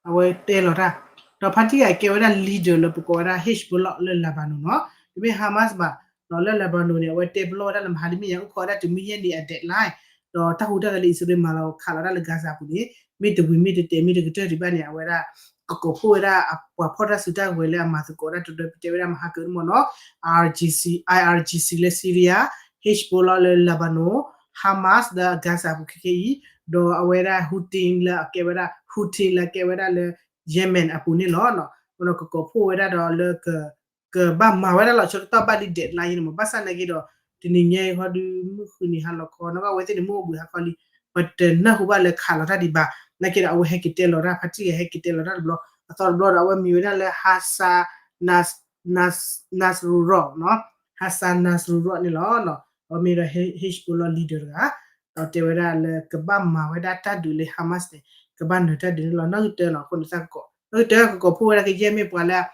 အဝဲတဲလီၤတၢ် ဒီးဖါတံၢ်တဂၤအံၤကဲဝဲဒၣ် leader လၢပကိးဝဲဒၣ် Hezbollah လၢ Lebanon နီၤ တမ့ၢ် Hamas ဘၣ် ဒီးလၢ Lebanon န့ၣ် အဝဲတဲပလီၢ်ဝဲဒၣ်လၢမဟါတနံၤမ့ၢ်ဧါ အိၣ်ခိးဝဲဒၣ်တုၤမုၢ်ယဲၢ်နံၤအ deadline ဒီးတၢ်ဟူးတၢ်ဂဲၤလၢအံၣ်စရ့လးမၤလီၤခးလီၤတၢ်လၢ Gaza ပူၤန့ၣ် မ့ၢ်တဝံၤမ့ၢ်တတဲာ်မ့ၢ်တကတၢၢ်ဒံးဘၣ်န့ၣ် အဝဲဒၣ် ကကိးဖှိၣ်ဝဲဒၣ်ပှၤဖီၣ်တၢ်စုတၢ်ကဝဲၤလၢအမၤသကိးတၢ်တဒၢပတဲဝဲဒၣ်မဟါကၢန့ၣ်မ့ၢ်နီၤ IRGC, IRGC လၢ Syria, Hezbollah လၢ Lebanon, Hamas ဒီး Gaza ပူၤခဲခဲအံၤ ဒီးအဝဲဒၣ် Houthi လၢအကဲဝဲဒၣ် Houthi လၢအကဲဝဲဒၣ်လၢ Yemen အပူၤန့ၣ်လီၤ. ကကိးဖှိၣ်ဝဲဒၣ်ဒီးလၢ ကဘၣ်မၤဝဲဒၣ်လီၤဆီတတီၢ်ဘၣ်လံ deadline န့ၣ်မ့ၢ် ဘၣ်ဆၣ်သနာ်က့ဒီး တနံၤညါအံၤဃီဒုး မုၢ်ဃုနံၤဟါလီၤခီ နီၢ်ကီၢ်ဝဲသ့ၣ်န့ၣ် မ့ၢ်အိၣ်ဘှံးဟါခီလံ ပတနၢ်ဟူဘၣ်လၢခးလီၤတၢ်ဒံးဘၣ် နာ်က့ဒီး အဝဲဟဲက့ၤတဲလီၤတၢ် ဖါတံၢ်ဂၤ ဟဲက့ၤတဲလီၤတၢ်တဘျီ အသီတဘျီဒီး အဝဲမံၤဝဲဒၣ်လၢ Hassan Nasrallah နီၤ Hassan Nasrallah န့ၣ်လီၤ. အဝဲမ့ၢ်ဒီး Hezbollah leader တဂၤ ဒီးတဲဝဲဒၣ်လၢကဘၣ်မၤဝဲဒၣ်တၢ်ဒုးလၢ Hamas န့ၣ် ကဘၣ်နၢၤတၢ်ဒုးန့ၣ်လီၤ. နီၢ်ကတၢၢ်နီၤ အဃိန့ၣ်သးကကိး နီၢ်ကတၢၢ်ကကိးဖှိၣ်ဝဲဒၣ်ကယဲၢ်မ့ၢ်ပှၤလၢ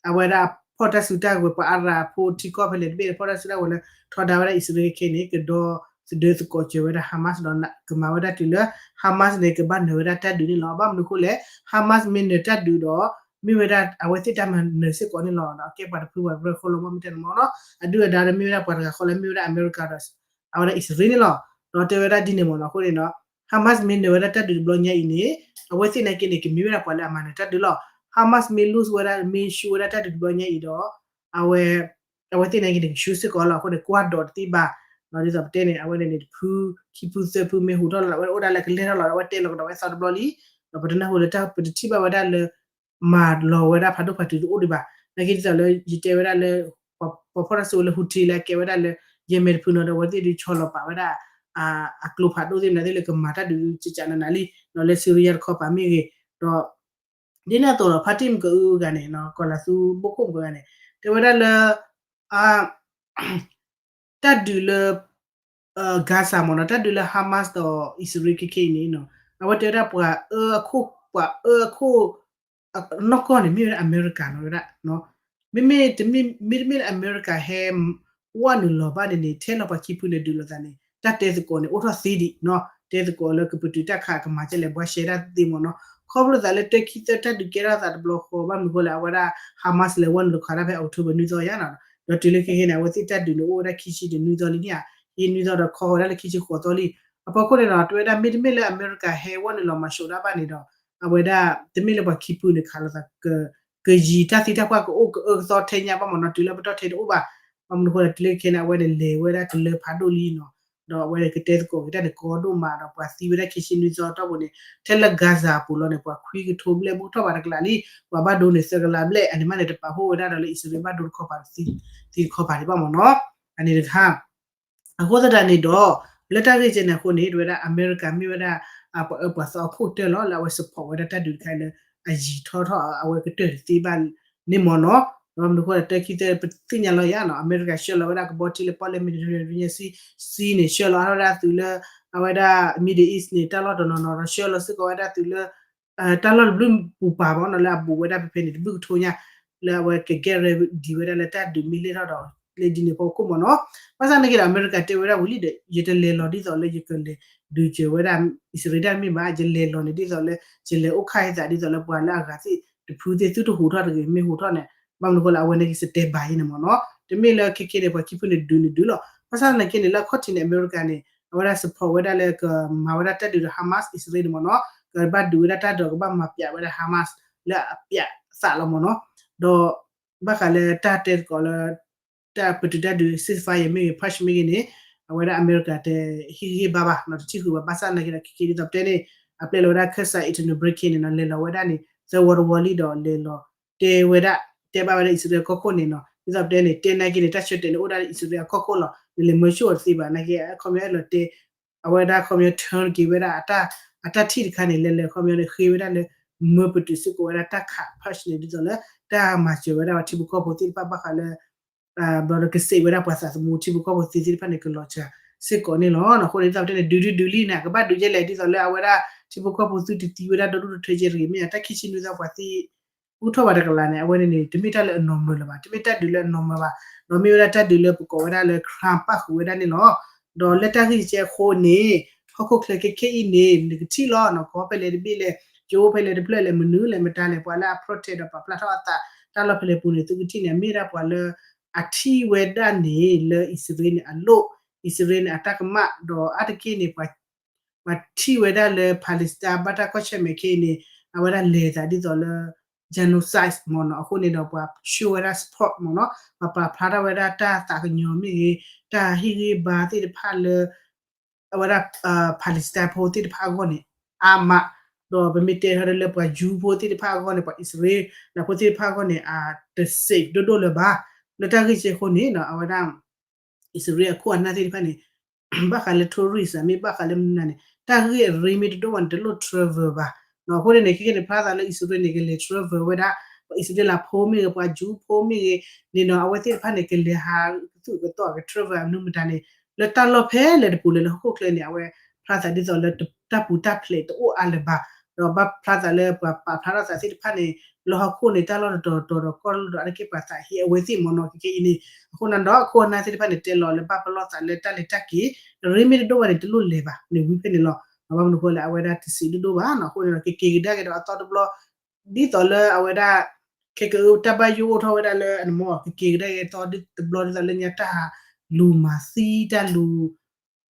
အဝဲဒၣ်ဖီၣ်တၢ်စုတၢ်ကဝဲၤ ပှၤအါရၤဖိထံကီၢ်ဖဲလဲၣ်တဘ့ၣ် ဖီၣ်တၢ်စုတၢ်ကဝဲၤလၢ ထီဒါဝဲဒၣ်အံၣ်စရ့လးခဲခဲန့ၣ် ကဒီသဒၢသကိးစၢၤဝဲဒၣ် Hamas ဒီးကမၤဝဲဒၣ်တုၤလၢ Hamas န့ၣ် ကဘၣ်နၢၤဝဲဒၣ်တၢ်ဒုးန့ၣ်လီၤ. ဘၣ်မနုၤအဃိလဲၣ် Hamas မ့ၢ်နၢၤတၢ်ဒုးဒီး မ့ၢ်ဝဲဒၣ်အဝဲသ့ၣ်တၢ်မၤနၢၤစ့ၢ်ကီးန့ၣ်လီၤ. ဒီးအကဲပှၤတဖုပှၤကရၢခိၣ်လီၤ မ့ၢ်မ့ၢ်တဲန့ၣ်မ့ၢ်နီၤ အဒုၣ်အဒါဒီးမ့ၢ်ဝဲဒၣ်ပှၤတဂၤဃီလၢမ့ၢ်ဝဲဒၣ်အမဲရကၤဒီး အဝဲဒၣ်အံၣ်စရ့လးန့ၣ်လီၤ. ဒီးတဲဝဲဒၣ်ဒ်န့ၣ်မ့ၢ်နီၤ အဃိန့ၣ်ဒီး Hamas မ့ၢ်နၢၤဝဲဒၣ်တၢ်ဒုးတဘျီညါအံၤန့ၣ် အဝဲသ့ၣ်နာ်က့န့ၣ် ကမ့ၢ်ဝဲဒၣ်ပှၤလၢအမၤနၢၤတၢ်ဒုးလီၤ. Hamas မ့ၢ် lose ဝဲဒၣ် မ့ၢ်ရှုံးဝဲဒၣ်တၢ်ဒုးတဘျီညါအံၤဒီး အဝဲ အဝဲသ့ၣ်နာ်က့န့ၣ် ကရှုံးစ့ၢ်ကီးလီၤ. အဃိန့ၣ် ကွၢ်ဒိးတသ့ဘၣ် ဒ်သိးပတဲန့ၣ် အဝဲန့ၣ်န့ၣ် တဖု ခံဖုသၢဖုမ့ၢ်ဟူးထီၣ်လီၤ အဝဲအိၣ်ဒၣ်လၢကလဲၤထီၣ်လီၤ အဝဲတဲလီၤကဒီးဝဲသီတဘျီလံ. ဒီးပတနၢ်ဟူလၢတၢ် ပတထံၣ်ဘၣ်ဝဲဒၣ်လၢ မၤလီၤဝဲဒၣ်ဖးဒိၣ်ဖးထီတအိၣ်ဒံးဘၣ်. နာ်က့ဒ်သိးလၢယတဲဝဲဒၣ်လၢ ပှၤဖီၣ်တၢ်စုကဝဲၤလၢ Houthi လၢအကဲဝဲဒၣ်လၢ Yemen တဖုနီၤဒီး အဝဲသ့ၣ်ဒုးဆီလီၤပာ်ဝဲဒၣ် အကျိဖးဒိၣ်သ့ၣ်မနုၤသ့ၣ်လၢကမၤတၢ်ဒုးကကနးနးလံ လၢ Syria တခီပၤမ့ၢ်ဂ့ၤ, ဒီး ဒ်န့ၣ်အသိးဒီး ဖါတံၢ်မုၢ်ကအုဂၤန့ၣ် ကီၤလၤသူဘိခိၣ်မုၢ်ကအုဂၤန့ၣ် တဲဝဲဒၣ်လၢ တၢ်ဒုးလၢ Gaza မ့ၢ်နီၤ တၢ်ဒုးလၢ Hamas ဒီးအံၣ်စရ့လးခဲခဲအံၤန့ၣ်နီၤ အဝဲတဲဝဲဒၣ်ပှၤအၢအခိၣ် ပှၤအၢအခိၣ် နီၢ်ကီၢ်န့ၣ် မ့ၢ်ဝဲဒၣ်အမဲရကၤနီၤဝဲဒၣ် မ့မ့ၢ်တမ့ၢ်လၢအမဲရကၤဟဲ ဝဲနုာ်လီၤဘၣ်န့ၣ်န့ၣ် ထဲလီၤပှၤခံဖုန့ၣ်ဒုးလိာ်သးန့ၣ် တၢ်တဲသကိးန့ၣ် အိၣ်ထီၣ်သ့ဒံးနီၤ တဲသကိးလၢကပတုာ်တၢ်ခးကမၤကဲလဲၣ် ဘှါရှဲဒၣ်သ့မ့ၢ်နီၤ ခီဖျိသးလၢတၢခံသၢတၢ်ဒုးကဲထီၣ်သးတဘျီဃီ ဘၣ်မနုၤဃိလဲၣ် အဝဲဒၣ် Hamas လဲၤဝဲနုာ်လီၤခးတၢ်ဖဲ October နွံသီယါနီၤ ဒီးတုၤလၢခဲခဲန့ၣ် အဝဲသ့ၣ်တၢ်ဒုးန့ၣ်အိၣ်ဝဲဒၣ်ခံဆံဒီးနွံသီလံန့ၣ်ဧါ ယနွံသီဒီးခီဃီၤဒၣ်လၢခံဆံဃိးသီလံ အဖီခိၣ်န့ၣ်ဒီး တဲဝဲဒၣ်မ့တမ့ၢ်လၢအမဲရကၤဟဲဝဲနုာ်လီၤမၤဆှိးဒၣ်ဘၣ်န့ၣ်ဒီး အဝဲဒၣ် တမ့ၢ်လၢပှၤခံဖုန့ၣ်ခးလိာ်သး ကယံၤတၢ်သံတၢ်ပှၢ်ကအိၣ်ကအၢကသီထဲညါဘၣ်မ့ၢ်နီၤ တုၤလၢပတီၢ်ထဲတအိၣ်ဘၣ် ဘၣ်မနုၤဃိလဲၣ် တုၤလၢခဲခဲန့ၣ် အဝဲန့ၣ်လဲၤဝဲဒၣ်ကလၢဖးဒိၣ်လံနီၤ ဒီးအဝဲန့ၣ်ကတဲသကိးက့ၤတၢ်န့ၣ်ကီဒိၣ်မးဒီး ပှၤသံဝဲဒၣ်ခံဆံနွံသီအတီၢ်ပူၤန့ၣ် ထဲလၢ Gaza အပူၤလီၤန့ၣ် ပှၤခွံကထိဘျဲၣ်ဘူးထီၣ်ဘၣ်တကလးလံ ပှၤဘၣ်ဒိန့ၣ်သၢကလးဘျဲၣ် အန့ၣ်မးန့ၣ် တပာ်ဖှိၣ်ဝဲဒၣ်ဒီးလၢအံၣ်စရ့လးဘၣ်ဒိတခီပၤသံတခီပၤဒံးဘၣ်မ့ၢ်နီၤ အန့ၣ်တခါ အဃိသတးန့ၣ်ဒီး လၢတၢ်ဂ့ၢ်ကဲန့ၣ်အဃိန့ၣ် တဲဝဲဒၣ်အမဲရကၤမ့ၢ်ဝဲဒၣ် ပှၤအၢပှၤသီအခိၣ်တၢၢ်လီၤ လၢအဝဲ support ဝဲဒၣ်တၢ်ဒုးတခါအံၤလၢ အယံၤထီထီၣ်အဝဲကတၢၢ်တသ့ဘၣ်န့ၣ်မ့ၢ်နီၤ ဒီးမနုၤဃိလဲၣ် တၢခံသၢပသ့ၣ်ညါလီၤယါနီၤ အမဲရကၤဆှၢလီၤဝဲဒၣ်ကဘီထံလၢပီၣ်လဲၣ် Mediterranean Sea န့ၣ် ဆှၢလီၤအါထီၣ်ဝဲဒၣ်သုးလၢ အဝဲဒၣ် Middle East န့ၣ် တၢ်လီၢ်တနီၤနီၤဒီးဆှၢလီၤစ့ၢ်ကီးဝဲဒၣ်သုးလၢ တၢ်လီၢ်တဘျုးပူၤပာ်မ့ၢ်နီၤ လၢအဘူးဝဲဒၣ်ဖဲဖဲန့ၣ် တဘျုးကထိညါ လၢအဝဲက get ready ဝဲဒၣ်လၢတၢ်ဒုးမ့ၢ်လဲၢ်ထီၣ်ဒီး လၢဒ်န့ၣ်ဖီခိၣ်မ့ၢ်နီၤ ဘၣ်ဆၣ်နာ်က့ဒီး အမဲရကၤတဲဝဲဒၣ်ဝံၤလံဒီး ယတလဲၤလီၤဒ်သိးလၢယကလဲၤဒုးစၢၤဝဲဒၣ် အံၣ်စရ့လးတၢ်မ့ၢ်ဘၣ် ယလဲၤလီၤန့ၣ်ဒ်သိးလၢ ယလဲၤအိၣ်ခါဟ့သးဒ်သိးလၢပှၤလၢအဂၤသ့ၣ်တဖုသ့ၣ်သုတဟူးထီၣ်တဂ့ၤ မ့ၢ်ဟူးထီၣ်န့ၣ် ဘၣ်မနုၤဃိလၢအဝဲန့ၣ်က stand by ယဲန့ၣ်မ့ၢ်နီၤ တမ့ၢ်လၢခဲခဲန့ၣ် ပှၤခံဖုန့ၣ်ဒုးန့ၣ်ဒုးလီၤ ဘၣ်ဆၣ်နာ်က့န့ၣ် လၢအခီၣ်ထံးန့ၣ် အမဲရကၤန့ၣ် အဝဲဒၣ် support ဝဲဒၣ်လၢကမၤဝဲဒၣ်တၢ်ဒုးဒီး Hamas အံၣ်စရ့လးန့ၣ်မ့ၢ်နီၤ ကဘၣ်ဒုးဝဲဒၣ်တၢ်ဒုးကဘၣ်မၤပျးဝဲဒၣ် Hamas လၢအပျးသးလီၤမ့ၢ်နီၤ ဒီး ဘၣ်ဃးလၢတၢ်တဲသကိးလၢ တၢ်ပတုာ်တၢ်ဒုး ceasefire မ့ၢ်ဂ့ၤ ပာ်စမ့ၢ်ဂ့ၤန့ၣ် အဝဲဒၣ်အမဲရကၤတဟ့ၣ်ဂံၢ်ဟ့ၣ်ဘါဘၣ်နီၤ တထံၣ်ဃုာ်ဘၣ် ဘၣ်ဆၣ်နာ်က့ဒီး ခဲက့ဒ်သိးပတဲန့ၣ် အပျဲလီၤဝဲဒၣ်ခၢၣ်စး internal breaking န့ၣ်နီၤ လဲၤလီၤဝဲဒၣ်န့ၣ် သၢဝီတဝီလံဒီးလဲၤလီၤတဲဝဲဒၣ် တဲဘၣ်ဝဲဒၣ်အံၣ်စရ့လးကီၢ်ခိၣ်န့ၣ်နီၤ ဒ်သိးပတဲန့ၣ် တဲနာ်က့န့ၣ် တၢ်ဆၢတဲာ်န့ၣ်အိၣ်ဒၣ်လၢအံၣ်စရ့လးအကီၢ်ခိၣ်လီၤ နလဲၤမၢဆူၣ်အီၤတသ့ဘၣ် နာ်က့ အခီပညီအဲၣ်လီၤတဲ အဝဲဒၣ်အခီပညီ turn က့ၤဝဲဒၣ် အတၢ်ထံၣ်တခါန့ၣ် လဲၤလဲၤအခီပညီန့ၣ် ဃ့ဝဲဒၣ်လၢ မၢပတုာ်စ့ၢ်ကီးဝဲဒၣ်တၢ်ခး punch န့ၣ် ဒ်သိးလၢ တၢ်မၤစၢၤဝဲဒၣ်ပှၤထံဖိကီၢ်ဖိသ့ၣ်တဖၣ် ဘၣ်ဃးလၢ ဘျီဒီးကစံးဝဲဒၣ်ပှၤသးသမူထံဖိကီၢ်ဖိသ့သ့ၣ်တဖၣ်န့ၣ် ကလီၤစှၤစ့ၢ်ကီးန့ၣ်လီၤ. အဃိန့ၣ် ဒ်သိးပတဲန့ၣ် ဒုးဒုးဒုးလံန့ၣ် ကဘၣ်ဒုးယဲလဲၣ် ဒ်သိးလၢအဝဲဒၣ် ထံဖိကီၢ်ဖိသုတသံဝဲဒၣ်ဒီဒူၣ်ဒီထၢကဲတဂ့ၤ မ့ၢ်အတၢ်ခံဆံနွံသီပှၤသံ ဘူးထီၣ်ဘၣ်တကလးန့ၣ် အဝဲန့ၣ်န့ၣ် တမ့ၢ်တၢ်လၢအ normal လၢၤဘၣ်, တမ့ၢ်တၢ်ဒုးလၢအ normal ဘၣ်, ဒီးမ့ၢ်ဝဲဒၣ်တၢ်ဒုးလၢပကိးဝဲဒၣ်လၢ crime ပၣ်ဃုာ်ဝဲဒၣ်န့ၣ်လီၤ. ဒီးလၢတၢ်ဂ့ၢ်ကဲအဃိန့ၣ် ဟီၣ်ခိၣ်ချၢခဲခဲအံၤန့ၣ် နကထံၣ်လီၤ နကီၢ်ဖဲလဲၣ်တဘ့ၣ်လဲၣ်, ကၠိဖဲလဲၣ်တဖျၢၣ်လဲၣ်, မနုၤလဲၣ်မတၤလဲၣ်, ပှၤလၢအ protest ဒီးပာ်ဖျါထီၣ်အသး တၢ်လီၢ်ဖဲလဲၣ်ပူၤန့ၣ် သုကထံၣ်န့ၣ် မ့ၢ်ဒၣ်ပှၤလၢ အထံၣ်ဝဲဒၣ်န့ၣ် လၢအံၣ်စရ့လးန့ၣ်အလိၣ်, အံၣ်စရ့လးန့ၣ်အတၢ်ကမၣ်, ဒီးအါတက့ၢ်န့ၣ် ပှၤထံၣ်ဝဲဒၣ်လၢ Palestine ဘၣ်တၢ်ကွၢ်ဆၢၣ်မဲာ်ခဲအံၤန့ၣ် အဝဲဒၣ်လဲၤသးဒ်သိးလၢ genocide မ့ၢ်နီၤ. အဃိန့ၣ်ဒီး ပှၤ show ဝဲဒၣ် support မ့ၢ်နီၤ, ပှၤပာ်ဖျါထီၣ်ဝဲဒၣ်တၢ်သးကညီၤမ့ၢ်ဂ့ၤ, တၢ်ဟ့ၣ်ဂံၢ်ဘါသ့ၣ်တဖၣ်လၢ အဝဲဒၣ် Palestine ဖိသ့ၣ်တဖၣ်အဂီၢ်န့ၣ် အါမး, ဒီးပမ့ၢ်တဲထီၣ်လၢပှၤ Jew ဖိသ့ၣ်တဖၣ်အဂီၢ်န့ၣ် ပှၤအံၣ်စရ့လးဖိသ့ၣ်တဖၣ်အဂီၢ်န့ၣ် အတ safe ဒိၣ်ဒိၣ်လၢၤဘၣ်. လၢတၢ်ဂ့ၢ်ကဲအဃိန့ၣ် အဝဲဒၣ် အံၣ်စရ့လးအခိၣ်အနၢ်သ့ၣ်တဖၣ်န့ၣ် ဘၣ်ဃးလၢ tourist မ့ၢ်ဘၣ်ဃးလၢမနုၤန့ၣ် တၢ်ဂ့ၢ်အရ့မ့ၢ်တဒိၣ်ဘၣ်န့ၣ် တလိၣ် travel ဘၣ်. အဃိန့ၣ်န့ၣ် ခဲကနံၣ်န့ၣ် ဖျါသးလၢအံၣ်စရ့လးန့ၣ် ကလဲၤ travel ဝဲဒၣ် ပှၤအံၣ်စရ့လးဖိမ့ၢ်ဂ့ၤ ပှၤ Jew ဖိမ့ၢ်ဂ့ၤန့ၣ်နီၤ, အဝဲသ့ၣ်တဖၣ်န့ၣ် ကလဲၤဟးကသူၣ်ကသီၣ်က travel အမနုၤမတၤန့ၣ် လၢတၢ်လီၢ်ဖဲလဲၣ်တပူၤလဲၣ်လၢဟီၣ်ခိၣ်ချၢန့ၣ် အဝဲဖျါသးဒ်သိးလၢတၢ်ပူၤတၢ်ဖျဲးတအိၣ်အါလၢၤဘၣ်, ဒီးဘၣ်ဖျါသးလၢပှၤပာ်ဖျါထီၣ်သးသ့ၣ်တဖၣ်န့ၣ် လၢဟီၣ်ခိၣ်န့ၣ် တၢ်လီၢ်တတီၤတီၤဒီးကီၢ်လီၢ်ဒီး အါတက့ၢ်ပှၤသးဟ့အဝဲသ့ၣ်မ့ၢ်နီၤ. ခဲကနံၣ်အံၤန့ၣ် အခိၣ်အနၢ်သ့ၣ်တဖၣ်န့ၣ် တဲလီၤလၢဘၣ်ပလီၢ်သးလၢတၢ်လဲၤတၢ်က့ၤ အရ့မ့ၢ်တဒိၣ်ဘၣ်န့ၣ် တလိၣ်လဲၤဘၣ်န့ၣ် ဝံၤဖဲန့ၣ်လီၤ. ဘၣ်မနုၤဃိလဲၣ် အဝဲဒၣ်တစံးဒိၣ်ဒိၣ်ဘၣ်နီၤ. အဃိန့ၣ်ဒီး ကက့ၤကဒါက့ၤဒီးအသီတဘျီ ဒ်သိးလၢအဝဲဒၣ် ခဲကအု တၢ်ဘၣ်ယိၣ်အိၣ်ထီၣ်ဝဲဒၣ်လၢအန့ၣ်မ့ၢ် ကက့ၤကဒါက့ၤအသီတဘျီဒ်သိးလၢညါတၢ်လူၤမၤသံ တၢ်လူၤ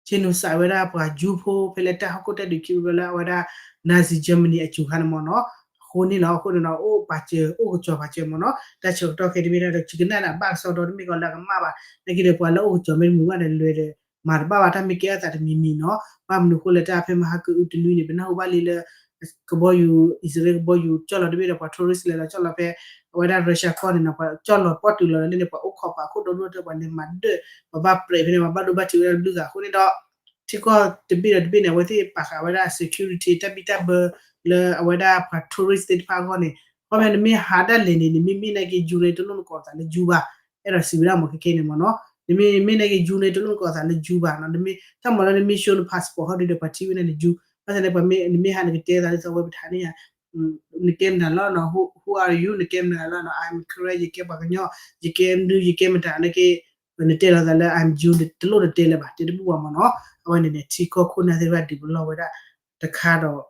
genocide ဝဲဒၣ်ပှၤ Jew ဖိ ဖဲလၢတၢ်ဟီၣ်ခိၣ်တၢ်ဒုးခံဘျီလၢအဝဲဒၣ် Nazi Germany အစူၤခါန့ၣ်မ့ၢ်နီၤ. အဃိန့ၣ်လီၤ. အဃိန့ၣ်ဒီး အိၣ်ပာ်စၢၤ အိၣ်ကစီၤပာ်စၢၤမ့ၢ်နီၤ. တၢ်ဆၢကတီၢ်ခဲတဘ့ၣ်ဒၣ်ဒီး ယကနၣ်ဒၣ်ဘၣ်ကစီဒီတမ့ၢ်ကီးလၢအကမၣ်ဘၣ်. နာ်က့ဒီး ပှၤလၢအိၣ်ကစီၤမ့ၢ်တမုာ်ဘၣ်ဒီး လဲၤဒီး မၤတဘၣ်ဘၣ် တၢ်မ့ၢ်ကဲအသးတမံၤမံၤနီၤ. ဘၣ်မနုၤဃိလၢတၢ်ဖဲမဟါကအုတနွံန့ၣ် ပနၢ်ဟူဘၣ်လံလၢ ကဘီယူၤ အံၣ်စရ့လးကဘီယူၤ ကၠီၣ်လီၤတဘ့ၣ်ဒီး ပှၤ tourist လဲၤလီၤကၠီၣ်လီၤဖဲ အဝဲဒၣ် Russia ကီၢ်န့ၣ်နီၤ, ပှၤကၠီၣ်လီၤပီၣ်တုၤလီၤလၢန့ၣ် ပှၤအိၣ်ခိးပာ်ခိၣ်ဒီဒူၣ်တၢၢ် ပှၤလဲၤမၤဒၢၣ် ပှၤဘၣ်ပြဲးဖဲန့ၣ် ပှၤဘၣ်ဒိဘၣ်ထံးဝဲဒၣ်တဘျုးဂၤအဃိန့ၣ်ဒီး ထံကီၢ်တဘ့ၣ်ဒီးတဘ့ၣ်န့ၣ် အဝဲသ့ၣ်ပာ်ဃာ်ဝဲဒၣ် security တၢ်ဘံၣ်တၢ်ဘၢ လၢအဝဲဒၣ်ပှၤ tourist သ့ၣ်တဖၣ်အဂီၢ်န့ၣ် ခီပညီနမ့ၢ်ဟးဒၣ်လဲာ်န့ၣ် နမ့ၢ်မ့ၢ်နာ်က့ ယူၤန့ၣ် တလိၣ်နကိးသးလၢယူၤဘၣ်, အဲၣ်ဒိးစံးဝဲဒၣ်မ့ၢ်ခဲခဲန့ၣ်မ့ၢ်နီၤ, နမ့ၢ်မ့ၢ်နာ်က့ ယူၤန့ၣ် တလိၣ်နကိးသးလၢယူၤဘၣ်နီၤ, နမ့ၢ်တၢ်မၤလၢနမ့ၢ် show န passport ဟီဒုဒီး ပှၤထံၣ်ဝဲဒၣ်နယူၤ, ဘၣ်ဆၣ်န့ၣ် ပှၤမ့ၢ် နမ့ၢ်ဟးနကတဲသးဒ်သိးအဝဲပထးန့ၣ်ဧါ နကဲမတၤလီၤနီၤ, who, who are you နကဲမတၤလီၤနီၤ, I'm Karen ယကဲပှၤကညီ, ယကဲမနုၤ ယကဲမတၤနာ်က့, နတဲလီၤသးလၢ I'm Jew တလိၣ်နတဲလၢၤဘၣ် တဲတဘူၣ်ဘၣ်မ့ၢ်နီၤ, အဝဲန့ၣ်န့ၣ် ထံကီၢ်ခိၣ်နၢ်သ့ၣ်တဖၣ် develop ဝဲဒၣ်တခါဒီး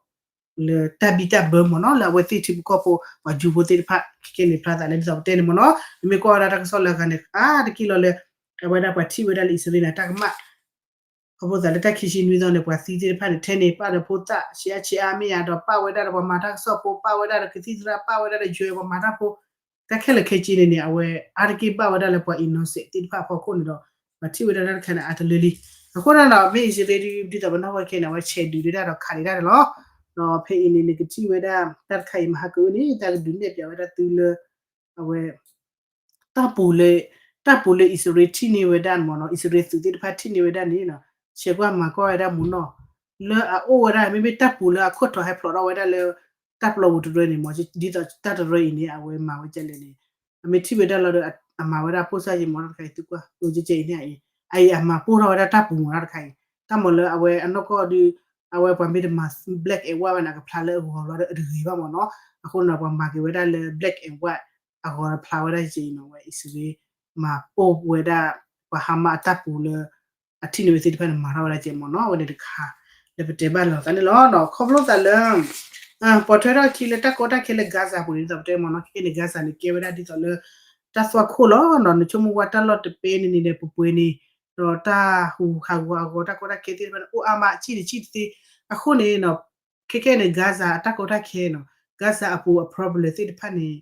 လၢတၢ်ဘံၣ်တၢ်ဘၢမ့ၢ်နီၤ လၢအဝဲသ့ၣ်ထံဖိကီၢ်ဖိ ပှၤယူၤဖိသ့ၣ်တဖၣ် ခဲခဲန့ၣ်ဖျါသးလၢဒ်သိးပတဲန့ၣ်မ့ၢ်နီၤ, နမ့ၢ်ကွၢ်ဝဲဒၣ်တၢ်ကစီၣ်လၢအဂၤန့ၣ် အါတက့ၢ်လီၤလၢ အဝဲဒၣ်ပှၤထံၣ်ဝဲဒၣ်လၢအံၣ်စရ့လးန့ၣ် တၢ်ကမၣ် ခီဖျိသးလၢတၢ်ခံဆံနွံသီန့ၣ် ပှၤသံသ့ၣ်တဖၣ်န့ၣ် ထဲန့ၣ် ပာ်ဒီးဖိသၣ် ဆံးအါဆံးအါမ့ၢ်ဧါ ဒီးပာ်ဝဲဒၣ်ဒီးပှၤမၤတၢ်ကစီၣ်ဖိ ပာ်ဝဲဒၣ်ဒီးကသံၣ်သရၣ် ပာ်ဝဲဒၣ်ဒီးယွဲပှၤမၤတၢ်ဖိ တၢ်ခဲလၢာ်ခဲဆ့န့ၣ်န့ၣ် အဝဲအါတက့ၢ်ဘၣ်ဝဲဒၣ်လၢပှၤ innocent သ့ၣ်တဖၣ်အဖီခိၣ်န့ၣ်ဒီး ပှၤထံၣ်ဝဲဒၣ်တၢ်တခါန့ၣ် အါတလၢလံ. အဃိန့ၣ်ဒီး မ့ၢ်အံၣ်စရ့လးဒ်သိးပနၢ်ဟူခဲန့ၣ် အဝဲဆဲးဒုးဒၣ်ဒီးခးဒုးဒၣ်န့ၣ်လီၤ. ဒီးဖဲအံၤန့ၣ် နကထံၣ်ဝဲဒၣ် တၢ်တခါအံၤမဟါကအုန့ၣ် တၢ်ကဒုးနဲၣ်ပၠးဝဲဒၣ်သုလၢ အဝဲ တၢ်ပူၤလၢ တၢ်ပူၤလၢအံၣ်စရ့လးထံၣ်န့ၢ်ဝဲဒၣ်မ့ၢ်နီၤ အံၣ်စရ့လးသုးသ့ၣ်တဖၣ်ထံၣ်န့ၢ်ဝဲဒၣ်န့ၣ် ဆဲးကွၢ်မၤကွၢ်ဝဲဒၣ်မူနီၢ် လၢအအိၣ်ဝဲဒၣ် မ့မ့ၢ်တၢ်ပူၤလၢအခိၣ်ထီၣ်ဟဲဖျိးထီၣ်ဝဲဒၣ်လၢ တၢ်ပျီပူၤတရၢန့ၣ်မ့ၢ် ဒ်သိးတၢ်တရၢအံၤန့ၣ် အဝဲမၤဝဲကလဲၣ်န့ၣ် အမ့ၢ်ထံၣ်ဝဲဒၣ်လီၤဒီး အမၤဝဲဒၣ်ပိၢ်စၢ်ယံၤမ့ၢ်နီၢ်တခါအံၤ သုကွၢ် အံၤအံၤအမၤပိၢ်ထီၣ်ဝဲဒၣ်တၢ်ပူၤမ့ၢ်နီၢ်တခါအံၤ တၢ်မၤလၢအဝဲအနီၢ်ကီၢ်ဒီး အဝဲပှၤမ့ၢ်တမၤ black and white ဘၣ်န့ၣ် အကဖျါလၢအဂီၤလီၤဒီးအတဂ့ၤဘၣ်မ့ၢ်နီၢ် အဃိန့ၣ်ဒီး ပှၤမၤက့ၤဝဲဒၣ်လၢ black and white အဂီၤဖျါဝဲဒၣ်ကဲအံၤနီၤ အဝဲအံၣ်စရ့လး မၤပိၢ်ဝဲဒၣ် ပှၤ Hamas အတၢ်ပူၤလၢ အထံၣ်န့ၢ်ဝဲသ့ၣ်တဖၣ်န့ၣ် မၤထီၣ်ဝဲဒၣ်ကဲမ့ၢ်နီၤ အဝဲန့ၣ်တခါ လၢပတဲဘၣ်လီၤသးန့ၣ်လီၤ. ခီဖျိသးလၢ ပိာ်ထွဲထီၣ်အခံလၢတၢ်ကီတၢ်ခဲလၢ Gaza ပူၤန့ၣ် ဒ်သိးပတဲမ့ၢ်နီၤ ခဲကနံၣ်န့ၣ် Gaza န့ၣ် ကဲဝဲဒၣ်ဒ်သိးလၢ တၢ်သွၣ်ခိၣ်လီၤနီၤ နဆိကမိၣ်ဝဲတၢ်လီၢ်တပဲန့ၣ်န့ၣ်ဒီး ပပှဲၤန့ၣ် ဒီးတၢ်ဟူးဟးဂီၤအဂီၤ တၢ်ကီတၢ်ခဲသ့ၣ်တဖၣ်န့ၣ် အိၣ်အါမး အဆံၣ်တဆံၣ်တသ့ အဃိန့ၣ်နီၤ ခဲကနံၣ်န့ၣ် Gaza အတၢ်ကီတၢ်ခဲနီၤ Gaza အပူၤအ problem သ့ၣ်တဖၣ်န့ၣ်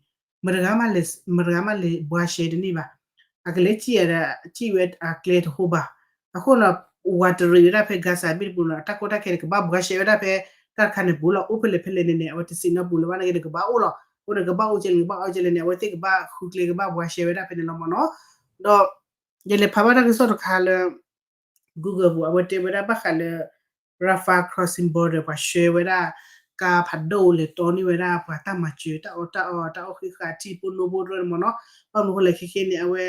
မတဂၤမးလဲၤ မတဂၤမးလဲၤဘှါရှဲတန့ၢ်ဘၣ် အကလဲၤစံၣ်အဒီး စံၣ်ဝဲအကျဲတဟိဘၣ် အဃိနီၤ ဝးတရံးဝဲဒၣ်ဖဲ Gaza ဘ့ၣ်တပူၤနီၤ အတၢ်ကီတၢ်ခဲန့ၣ် ကဘၣ်ဘှါရှဲဝဲဒၣ်ဖဲ တၢ်တခါန့ၣ်ပူၤလီၤ အိၣ်ဖဲလဲၣ်ဖဲလဲၣ်န့ၣ်န့ၣ် အဝဲတစံးနီတပူၤလၢၤဘၣ်န့ၣ်က့ၤန့ၣ် ကဘၣ်အိၣ်လီၤ အဃိန့ၣ် ကဘၣ်အိၣ်ကဲလဲၣ်န့ၣ် ကဘၣ်အိၣ်ကဲလဲၣ်န့ၣ် အဝဲသ့ၣ်ကဘၣ်ဃုကျဲ ကဘၣ်ဘှါရှဲဝဲဒၣ်ဖဲန့ၣ်လီၤမ့ၢ်နီၤ ဒီး ယလဲၤဖးဘၣ်တၢ်ကစီၣ်တခါလၢ Google ပူၤ အဝဲတဲဝဲဒၣ်ဘၣ်ဃးလၢ Rafah crossing border ပှၤဆှၢဝဲဒၣ် ကါဖးဒိၣ်လဲၤတီန့ၢ်ဝဲဒၣ် ပှၤတၢ်မၤစၢၤ တၢ်အီၣ်တၢ်အီ တၢ်အီၣ်ဃံဃာ်ထံၣ် ပိၢ်နိဖိတရၢန့ၣ်မ့ၢ်နီၤ ဘၣ်မနုၤဃိလဲၣ်ခဲခဲန့ၣ် အဝဲ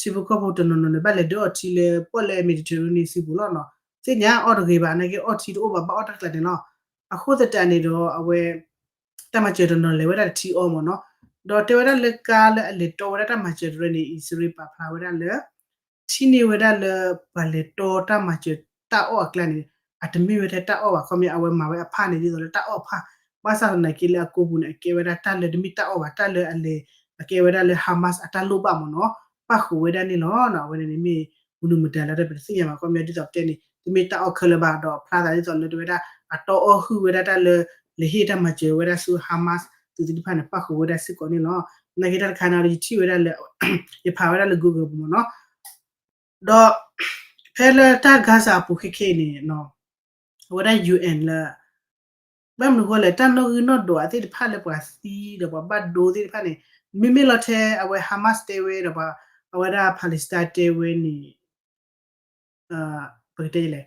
ထံဖိကီၢ်ဖိတနီၤနီၤန့ၣ် ဘၣ်လဲၤဒၢအီၣ်ထံလၢ ပီၣ်လဲၣ် Mediterranean စံပူၤလီၤနီၤ သ့ၣ်ညါအီၣ်တဂ့ၤဘၣ် နာ်က့အီၣ်ထံတအိၣ်ဘၣ် ဘၣ်အီၣ်တၢ်ကျးန့ၣ်လီၤ အဃိသတးန့ၣ်ဒီး အဝဲ တၢ်မၤစၢၤတနီၤလဲၤဝဲဒၣ်တထံအီမ့ၢ်နီၤ ဒီးတဲဝဲဒၣ်လၢကါလၢအလဲၤတီဝဲဒၣ်တၢ်မၤစၢၤတရၢန့ၣ် အံၣ်စရ့လးပာ်ဖျါဝဲဒၣ်လၢ ထံၣ်န့ၢ်ဝဲဒၣ်လၢ ပှၤလဲၤတီတၢ်မၤစၢၤတၢ်အီၣ်အကျါန့ၣ် အတမ့ၢ်ဝဲထဲတၢ်အီၣ်ဘၣ် ခီပညီအဝဲမၤဝဲအဖၣ်န့ၣ် ဒ်သိးလၢတၢ်အီၣ်ဖၣ် ဘၣ်ဆၣ်သနာ်က့လၢအကိာ်ပူၤန့ၣ် အကဲဝဲဒၣ်တၢ်လၢတမ့ၢ်တၢ်အီၣ်ဘၣ် တၢ်လၢအလဲၤ အကဲဝဲဒၣ်လၢ Hamas အတၢ်လိၣ်ဘၣ်မ့ၢ်နီၤ ပၣ်ဃုာ်ဝဲဒၣ်န့ၣ်လီၤ. အဝဲန့ၣ်န့ၣ်မ့ၢ် မနုၤမတၤလၢတၢ်ပတသ့ၣ်ညါဘၣ် ခီပညီဒ်သိးပတဲန့ၣ် တမ့ၢ်တၢ်အီၣ်ခဲလၢာ်ဘၣ် ဒီးဖျါသးဒ်သိးလၢတဝဲဒၣ် အတီအီၣ်ဟုၣ်ဝဲဒၣ်တၢ်လၢ လဲၤဟ့ၣ်တၢ်မၤစၢၤဝဲဒၣ်ဆူ Hamas သုးသ့ၣ်တဖၣ်န့ၣ် ပၣ်ဃုာ်ဝဲဒၣ်စ့ၢ်ကီးန့ၣ်လီၤ. နာ်က့တၢ်တခါန့ၣ်ဒီး ယထံၣ်ဝဲဒၣ်လၢ ယဖးဝဲဒၣ်လၢ Google ပူၤမ့ၢ်နီၤ ဒီး ဖဲလၢတၢ် Gaza အပူၤခဲခဲအံၤန့ၣ် အဝဲဒၣ် UN လၢ ဘၣ်မနုၤဃိလဲၣ် တၢ်နီၣ်ဂံၢ်နီၣ်ဒွးသ့ၣ်တဖၣ်လၢပှၤသံဒီးပှၤဘၣ်ဒိသ့ၣ်တဖၣ်န့ၣ် မ့မ့ၢ်လီၤထဲအဝဲ Hamas တဲဝဲဒီး အဝဲဒၣ် Palestine တဲဝဲန့ၣ် ပကတဲလဲၣ်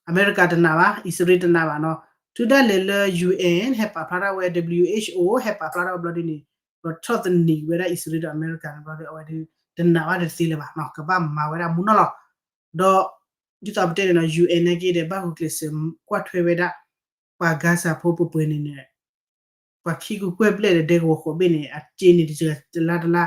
အမဲရကၤတနာ်ဘၣ် အံၣ်စရ့လးတနာ်ဘၣ်နီၤ တုၤဒၣ်လဲာ်လၢ UN ဟဲပာ်ဖျါထီၣ်ဝဲ WHO ဟဲပာ်ဖျါထီၣ်ဝဲဘျီဒ်န့ၣ် ဒီးထီၣ်သနံးဝဲဒၣ်အံၣ်စရ့လးဒီးအမဲရကၤန့ၣ်ဘျီဒီး အဝဲဒၣ်တနာ်ဘၣ်တသ့လၢၤဘၣ်နီၤ ကဘၣ်မၤဝဲဒၣ်မူနီၢ်လီၤ. ဒီး ဒ်သိးပတဲန့ၣ်နီၤ UN နာ်က့ဒီး ဘၣ်ဂုာ်ကျဲးစၢးကွၢ်ထွဲဝဲဒၣ် ပှၤ Gaza ဖိပှဲၤပှဲၤန့ၣ်န့ၣ် ပှၤခံကကွဲၢ်ဘျဲၣ်ဒီးဒဲကဝီၤဃိးဘ့ၣ်န့ၣ် အစ့န့ၣ်တစှၤတလါတလါ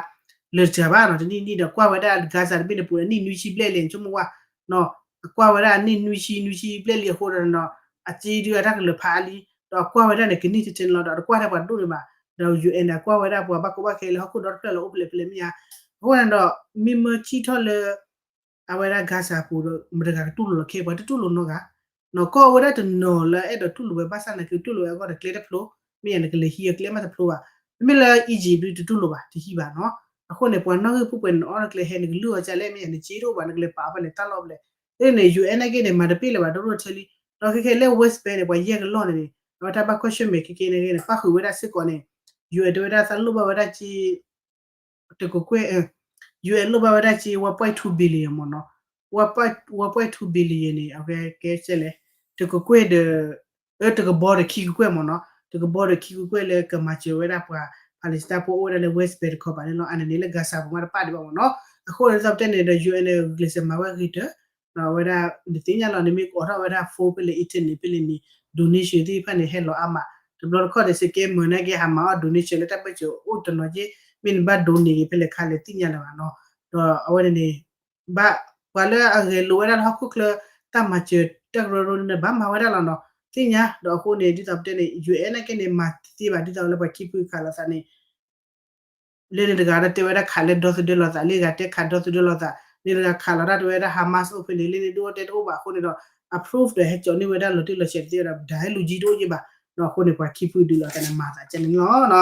လၢာ်တစှၤဘၣ်နီၤ တနံၣ်နံၣ်ဒီးကွၢ်ဝဲဒၣ် Gaza တဘ့ၣ်န့ၣ်ပူၤန့ၣ် နံၣ်နွံဆံဘျဲၣ်လံ ဆိကမိၣ်ဝဲ နီၤ အကွၢ်ဝဲဒၣ်နံၣ်နွံဆံ နွံဆံဘျဲၣ်လံအဃိဒီးနီၤ အစ့ဒုးအတၢ်ကလၢာ်ဖးအါလံ ဒီးအကွၢ်ဝဲဒၣ်န့ၣ် ကန့ၢ်ထဲထဲန့ၣ်လီၤ ဒီးတကွၢ်ထဲပှၤဒိၣ်န့ၣ်ဘၣ် ဒီး UN န့ၣ် အကွၢ်ဝဲဒၣ်ပှၤဘၣ်ကီဘၣ်ခဲလၢဟီၣ်ခိၣ်ဒီတဖျၢၣ်လၢအိၣ်ဖဲလဲၣ်ဖဲလဲၣ်မ့ၢ်ဧါ အဃိန့ၣ်ဒီး မ့ၢ်မၢစံၣ်ထီၣ်လၢ အဝဲဒၣ် Gaza ပူၤဒီး မတဂၤကတူၢ်လိာ်လီၤခဲ ပှၤတတူၢ်လိာ်နီတဂၤ နီၢ်ကီၢ်ဝဲဒၣ်တနီၤလၢအဲၣ်ဒိးတူၢ်လိာ်ဝဲ ဘၣ်ဆၣ်နာ်က့တူၢ်လိာ်ဝဲအဂီၢ်ဒီးကျဲတဖျိ မ့ၢ်ယၤနကလဲၤဟံးအကျဲမးတဖျိဘၣ် မ့မ့ၢ်လၢ Egypt ဒုးတတူၢ်လိာ်ဘၣ် တဟံးဘၣ်နီၤ အဃိန့ၣ် ပှၤနီၣ်ဂံၢ်ဖိပှဲၤန့ၣ် နအီၣ်နကျဲဟဲ နကလုၢ်အီၤကလဲၣ် မ့ၢ်ယၤနစ့တအိၣ်ဘၣ် နကလဲၤပာ်အီၤဖဲလဲၣ်တၢ်လီၢ်ဖဲလဲၣ် ဒ်န့ၣ် UN နာ်က့န့ၣ် မၤတပ့ၢ်လၢၤဘၣ် ဒိၣ်ဒိၣ်ထဲလံ ဒီးခဲခဲလၢ West Bank န့ၣ် ပှၤယဲၢ်ကလီၢ်န့ၣ်န့ၣ် အဝဲတၢ်ဘၣ်ကွၢ်ဆၢၣ်မဲာ်ခဲခဲနာ်က့န့ၣ် ပၣ်ဃုာ်ဝဲဒၣ်စ့ၢ်ကီးန့ၣ် UN တဲဝဲဒၣ်သးလိၣ်ဘၣ်ဝဲဒၣ်က့ တကကွဲၢ် UN လိၣ်ဘၣ်ဝဲဒၣ်က့ one point two billion မ့ၢ်နီၤ one point two billion န့ၣ် အဝဲကဲစဲလဲၣ်, တကကွဲၢ်ဒီး အၢ တကဘီဒီးခံကကွဲၢ်မ့ၢ်နီၤ, တကဘီဒီးခံကကွဲၢ်လၢကမၤစၢၤဝဲဒၣ်ပှၤ Palestine ဖိအိၣ်ဝဲဒၣ်လၢ West Bank တခီဘၣ်န့ၣ်လီၤ. အန့ၣ်န့ၣ်လၢ Gaza ပူၤမးတပာ်ဒံးဘၣ်မ့ၢ်နီၤ. အဃိန့ၣ် ဒ်သိးပတဲန့ၣ်ဒီး ယူၢ်အဲၣ်န့ၣ် ဂုာ်ကျဲးစၢးမၤဝဲဂ့ၤတၢၢ် အဝဲဒၣ် နသ့ၣ်ညါလီၤ နမ့ၢ်အိးထီၣ်ဝဲဒၣ် phone ဖဲလဲၣ် internet ဖဲလဲၣ်န့ၣ် donation သ့ၣ်တဖၣ်န့ၣ် ဟဲလီၤအါမး, တဘျီတခီၣ်ဒီး စကဲမုၢ်နာ်က့ ဟးမၤအီၣ် donation လၢတၢ်ဘၢၣ်စၢၤအိၣ်တနီၤက့, မ့ၢ်နဘၣ် donate က့ၤဖဲလဲၣ်ခါလဲၣ်သ့ၣ်ညါလၢၤဘၣ်နီၤ. ဒီးအဝဲန့ၣ်န့ၣ် ဘၣ် ပှၤလၢအဂဲၤလိာ်ဝဲဒၣ်လၢဟီၣ်ခိၣ်ချၢ တၢ်မၤစၢၤတၢ်ကရၢကရိန့ၣ် ဘၣ်မၤဝဲဒၣ်လီၤနီၤ သ့ၣ်ညါ. ဒီးအဃိန့ၣ် ဒ်သိးပတဲန့ၣ် ယူၢ်အဲၣ်နာ်က့န့ၣ် မၤတသ့ဘၣ် ဒ်သိးလၢပှၤခံဖုခးလိာ်သးန့ၣ် လၢန့ၣ်တဂၤဒီးတဲဝဲဒၣ်ခးလၢဒီသဒၢလိာ်သး, လၢဂၤတဲခးဒီသဒၢလိာ်သး, လၢတဂၤခးလီၤတၢ်တဲဝဲဒၣ် Hamas အိၣ်ဖဲလဲၣ်, လၢန့ၣ်ဒိၣ်တဲတအိၣ်ဘၣ်အဃိန့ၣ်ဒီး approve ဒီးဟဲကၠီၤန့ၢ်ဝဲဒၣ်လီၤတံၢ်လီၤဆဲးတသ့ဝဲဒၣ် ဒၣ်ဟဲလူၤကၠံတအိၣ်က့ဘၣ်. ဒီးအဃိန့ၣ် ပှၤခံဖုဒုးလိာ်သးန့ၣ် မၤသးကဲန့ၣ်လီၤ.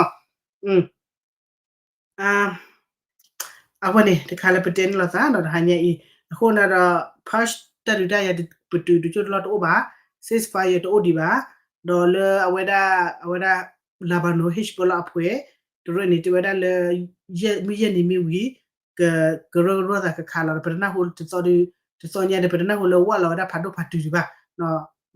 အဝဲန့ၣ် တခါလၢပတဲန့ၣ်လိာ်သးဒီးတဟါညါအံၤ, အဃိန့ၣ်ဒီး Pers တၢ်ဒုးတၢ်ယၤပတုာ်တကၠိၢ်တလီၢ်တအိၣ်ဘၣ်, ceasefire တအိၣ်ဒံးဘၣ်, ဒီးလၢအဝဲဒၣ် အဝဲဒၣ် Lebanon Hezbollah အဖှဲး တရၢၣ်န့ၣ်တဲဝဲဒၣ်လၢ မုၢ်ယဲၢ်နံၤမ့ၢ်ဝံၤ ကကရၢကရိသးကခးလီၤဒီး ပတနၢ်ဟူတသီညါဒီး ပတနၢ်ဟူလၢဝဲလီၤဝဲဒၣ်ဖးဒိၣ်ဖးတုၤဒံးဘၣ်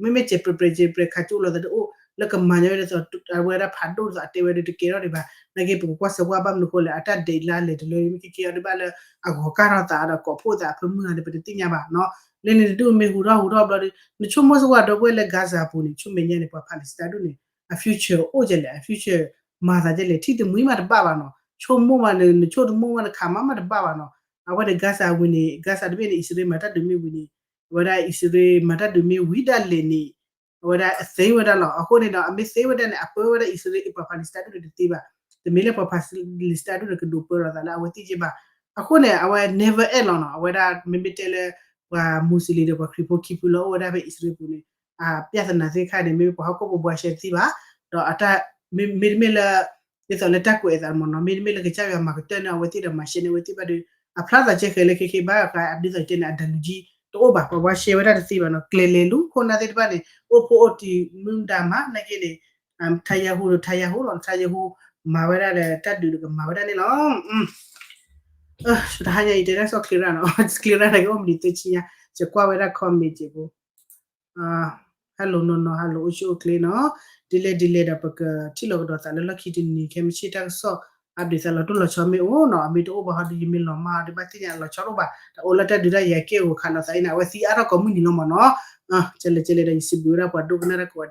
မ့မ့ၢ်စဲးပြဲးပြဲးခးကၠိလိာ်သးတအိၣ် လၢကမၤညါဝဲဒ်သိး အဝဲဒၣ်ဖးဒိၣ်ဒ်သိးအတဲဝဲဒၣ်တကဲထီၣ်ဒံးဘၣ်, နာ်က့ပကကွၢ်စၢၤကွၢ်ဘၣ်မနုၤဃိလဲၣ် အတၢ်ဒဲးလါလဲၤတလၢမ့ၢ်ကဲကဲအီၤဒံးဘၣ်လၢ အဂီၤကၢ်ထီၣ်သးဒီးကိးဖှိၣ်သးအဖၢမုၢ်ဂၤန့ၣ် ပတသ့ၣ်ညါဘၣ်နီၤ. လၢန့ၣ်တဒူၣ်မ့ၢ်ဟူထီၣ်ဟူထီၣ်ဘျီဒီး နဆိကမိၣ်စ့ၢ်ကီးဒီပုၢ်ဝဲၢ်လၢ Gaza အပူၤန့ၣ် ဆူမဲာ်ညါန့ၣ် ပှၤ Palestine ဒူၣ်န့ၣ် အ future အိၣ်ကလဲၣ်, အ future မၤသးကလဲၣ်, ထံၣ်တမှံၤမးတဘၣ်ဘၣ်နီၤ, ဆိကမိၣ်မးန့ၣ် နဆိကမိၣ်မးတခါမးမးတဘၣ်ဘၣ်နီၤ. အဝဲန့ၣ် Gaza ဝံၤန့ၣ် Gaza တဘ့ၣ်န့ၣ် အံၣ်စရ့လးမၤတၢ်ဒုးမ့ၢ်ဝံၤန့ၣ် အဝဲဒၣ်အံၣ်စရ့လးမၤတၢ်ဒုးမ့ၢ်ဝံၤဒၣ်လဲာ်န့ၣ် အဝဲဒၣ်အသ့ဝဲဒၣ်လီၤ. အဃိန့ၣ်ဒီး အမ့ၢ်သ့ဝဲဒၣ်န့ၣ် အပၢဝဲဒၣ်အံၣ်စရ့လး ပှၤ Palestine ဒူၣ်န့ၣ်တသ့ဘၣ်. တမ့ၢ်လၢပှၤ Palestine ဒူၣ်န့ၣ် ကဒိးပၢလီၤသးလၢအဝဲသ့ၣ်က့ဘၣ်. အဃိန့ၣ် အဝဲ never end လီၤနီၤ. အဝဲဒၣ်မ့မ့ၢ်တဲလၢ ပှၤ Muslim ဒီးပှၤခရံာ်ဖိခံဖုလၢအိၣ်ဝဲဒၣ်ဖဲအံၣ်စရ့လးပူၤန့ၣ် အပြဿနာသ့ၣ်တဖၣ်န့ၣ် မ့မ့ၢ်ပှၤဟီၣ်ခိၣ်ဖိဘှါရှဲတသ့ဘၣ်, ဒီးအတၢ် မ့မ့ၢ်လၢ ဒ်သိးလၢတၢ်ကွဲးအသးမ့ၢ်နီၤ, မ့တမ့ၢ်လၢကစၢ်ယွၤမၤကတၢၢ်န့ၢ်အဝဲသ့ၣ်ဒီးမၤရှဲန့ၢ်အဝဲသ့ၣ်ဘၣ်ဒီး အဖျါသးကဲဃဲၤလၢခဲခဲဘၣ်ဃး ဒ်သိးတဲန့ၣ် အတၢ်လူၤကံတအိၣ်ဘၣ်, ပှၤဘှါရှဲဝဲဒၣ်တသ့ဘၣ်နီၤ, ကျဲၤလဲၤလူၤခိၣ်နၢ်သ့ၣ်တဖၣ်န့ၣ် အိၣ်ဖှိၣ်အိၣ်တံၢ်မုၢ်ဒါမး နာ်က့န့ၣ် Netanyahu ဒီး Netanyahu လီၤ, Netanyahu မၤဝဲဒၣ်ဒီးတၢ်ဒုးဒီးကမၤဝဲဒၣ်န့ၣ်လီၤ. တဟါညါအံၤတဲဒၣ်စီၤ Clara နီၤ, Clara နာ်က့အိၣ်မနုၤသ့ဆံညါ, ယကွၢ်ဝဲဒၣ် comment စ့ၢ်ဖိ hello နီၢ်နီၢ် hello အိၣ်ဆူၣ်အိၣ်ချ့နီၤ, ဒ်လဲၣ်ဒ်လဲၣ်ဒီးပကထံၣ်လိာ်ကဒီးသးလၢလီၢ်ခံတနံၤ ခဲမုၢ်ဆ့ၣ်တၢ်ကစီၣ် update သးလီၤတိၢ်လီၤဆီမ့ၢ်အိၣ်နီၤ, အမ့ၢ်တအိၣ်ဘၣ်ဟီဒီး ယမ့ၢ်လီၤမၢ်အီၤဒီး ဘၣ်သ့ၣ်ညါလီၤဆီတအိၣ်ဘၣ်, တၢ်အိၣ်လၢတၢ်ဒုးတၢ်ယၤကဲအိၣ်ခးလိာ်သးအံၤန့ၣ် အဝဲသံအါထီၣ်ကိးမုၢ်နံၤလီၤမ့ၢ်နီၤ. ကလဲၤကလဲၤဒီး ယစံးဘျုးဝဲဒၣ်ပှၤဒိကနၣ်တၢ်ကိးဂၤ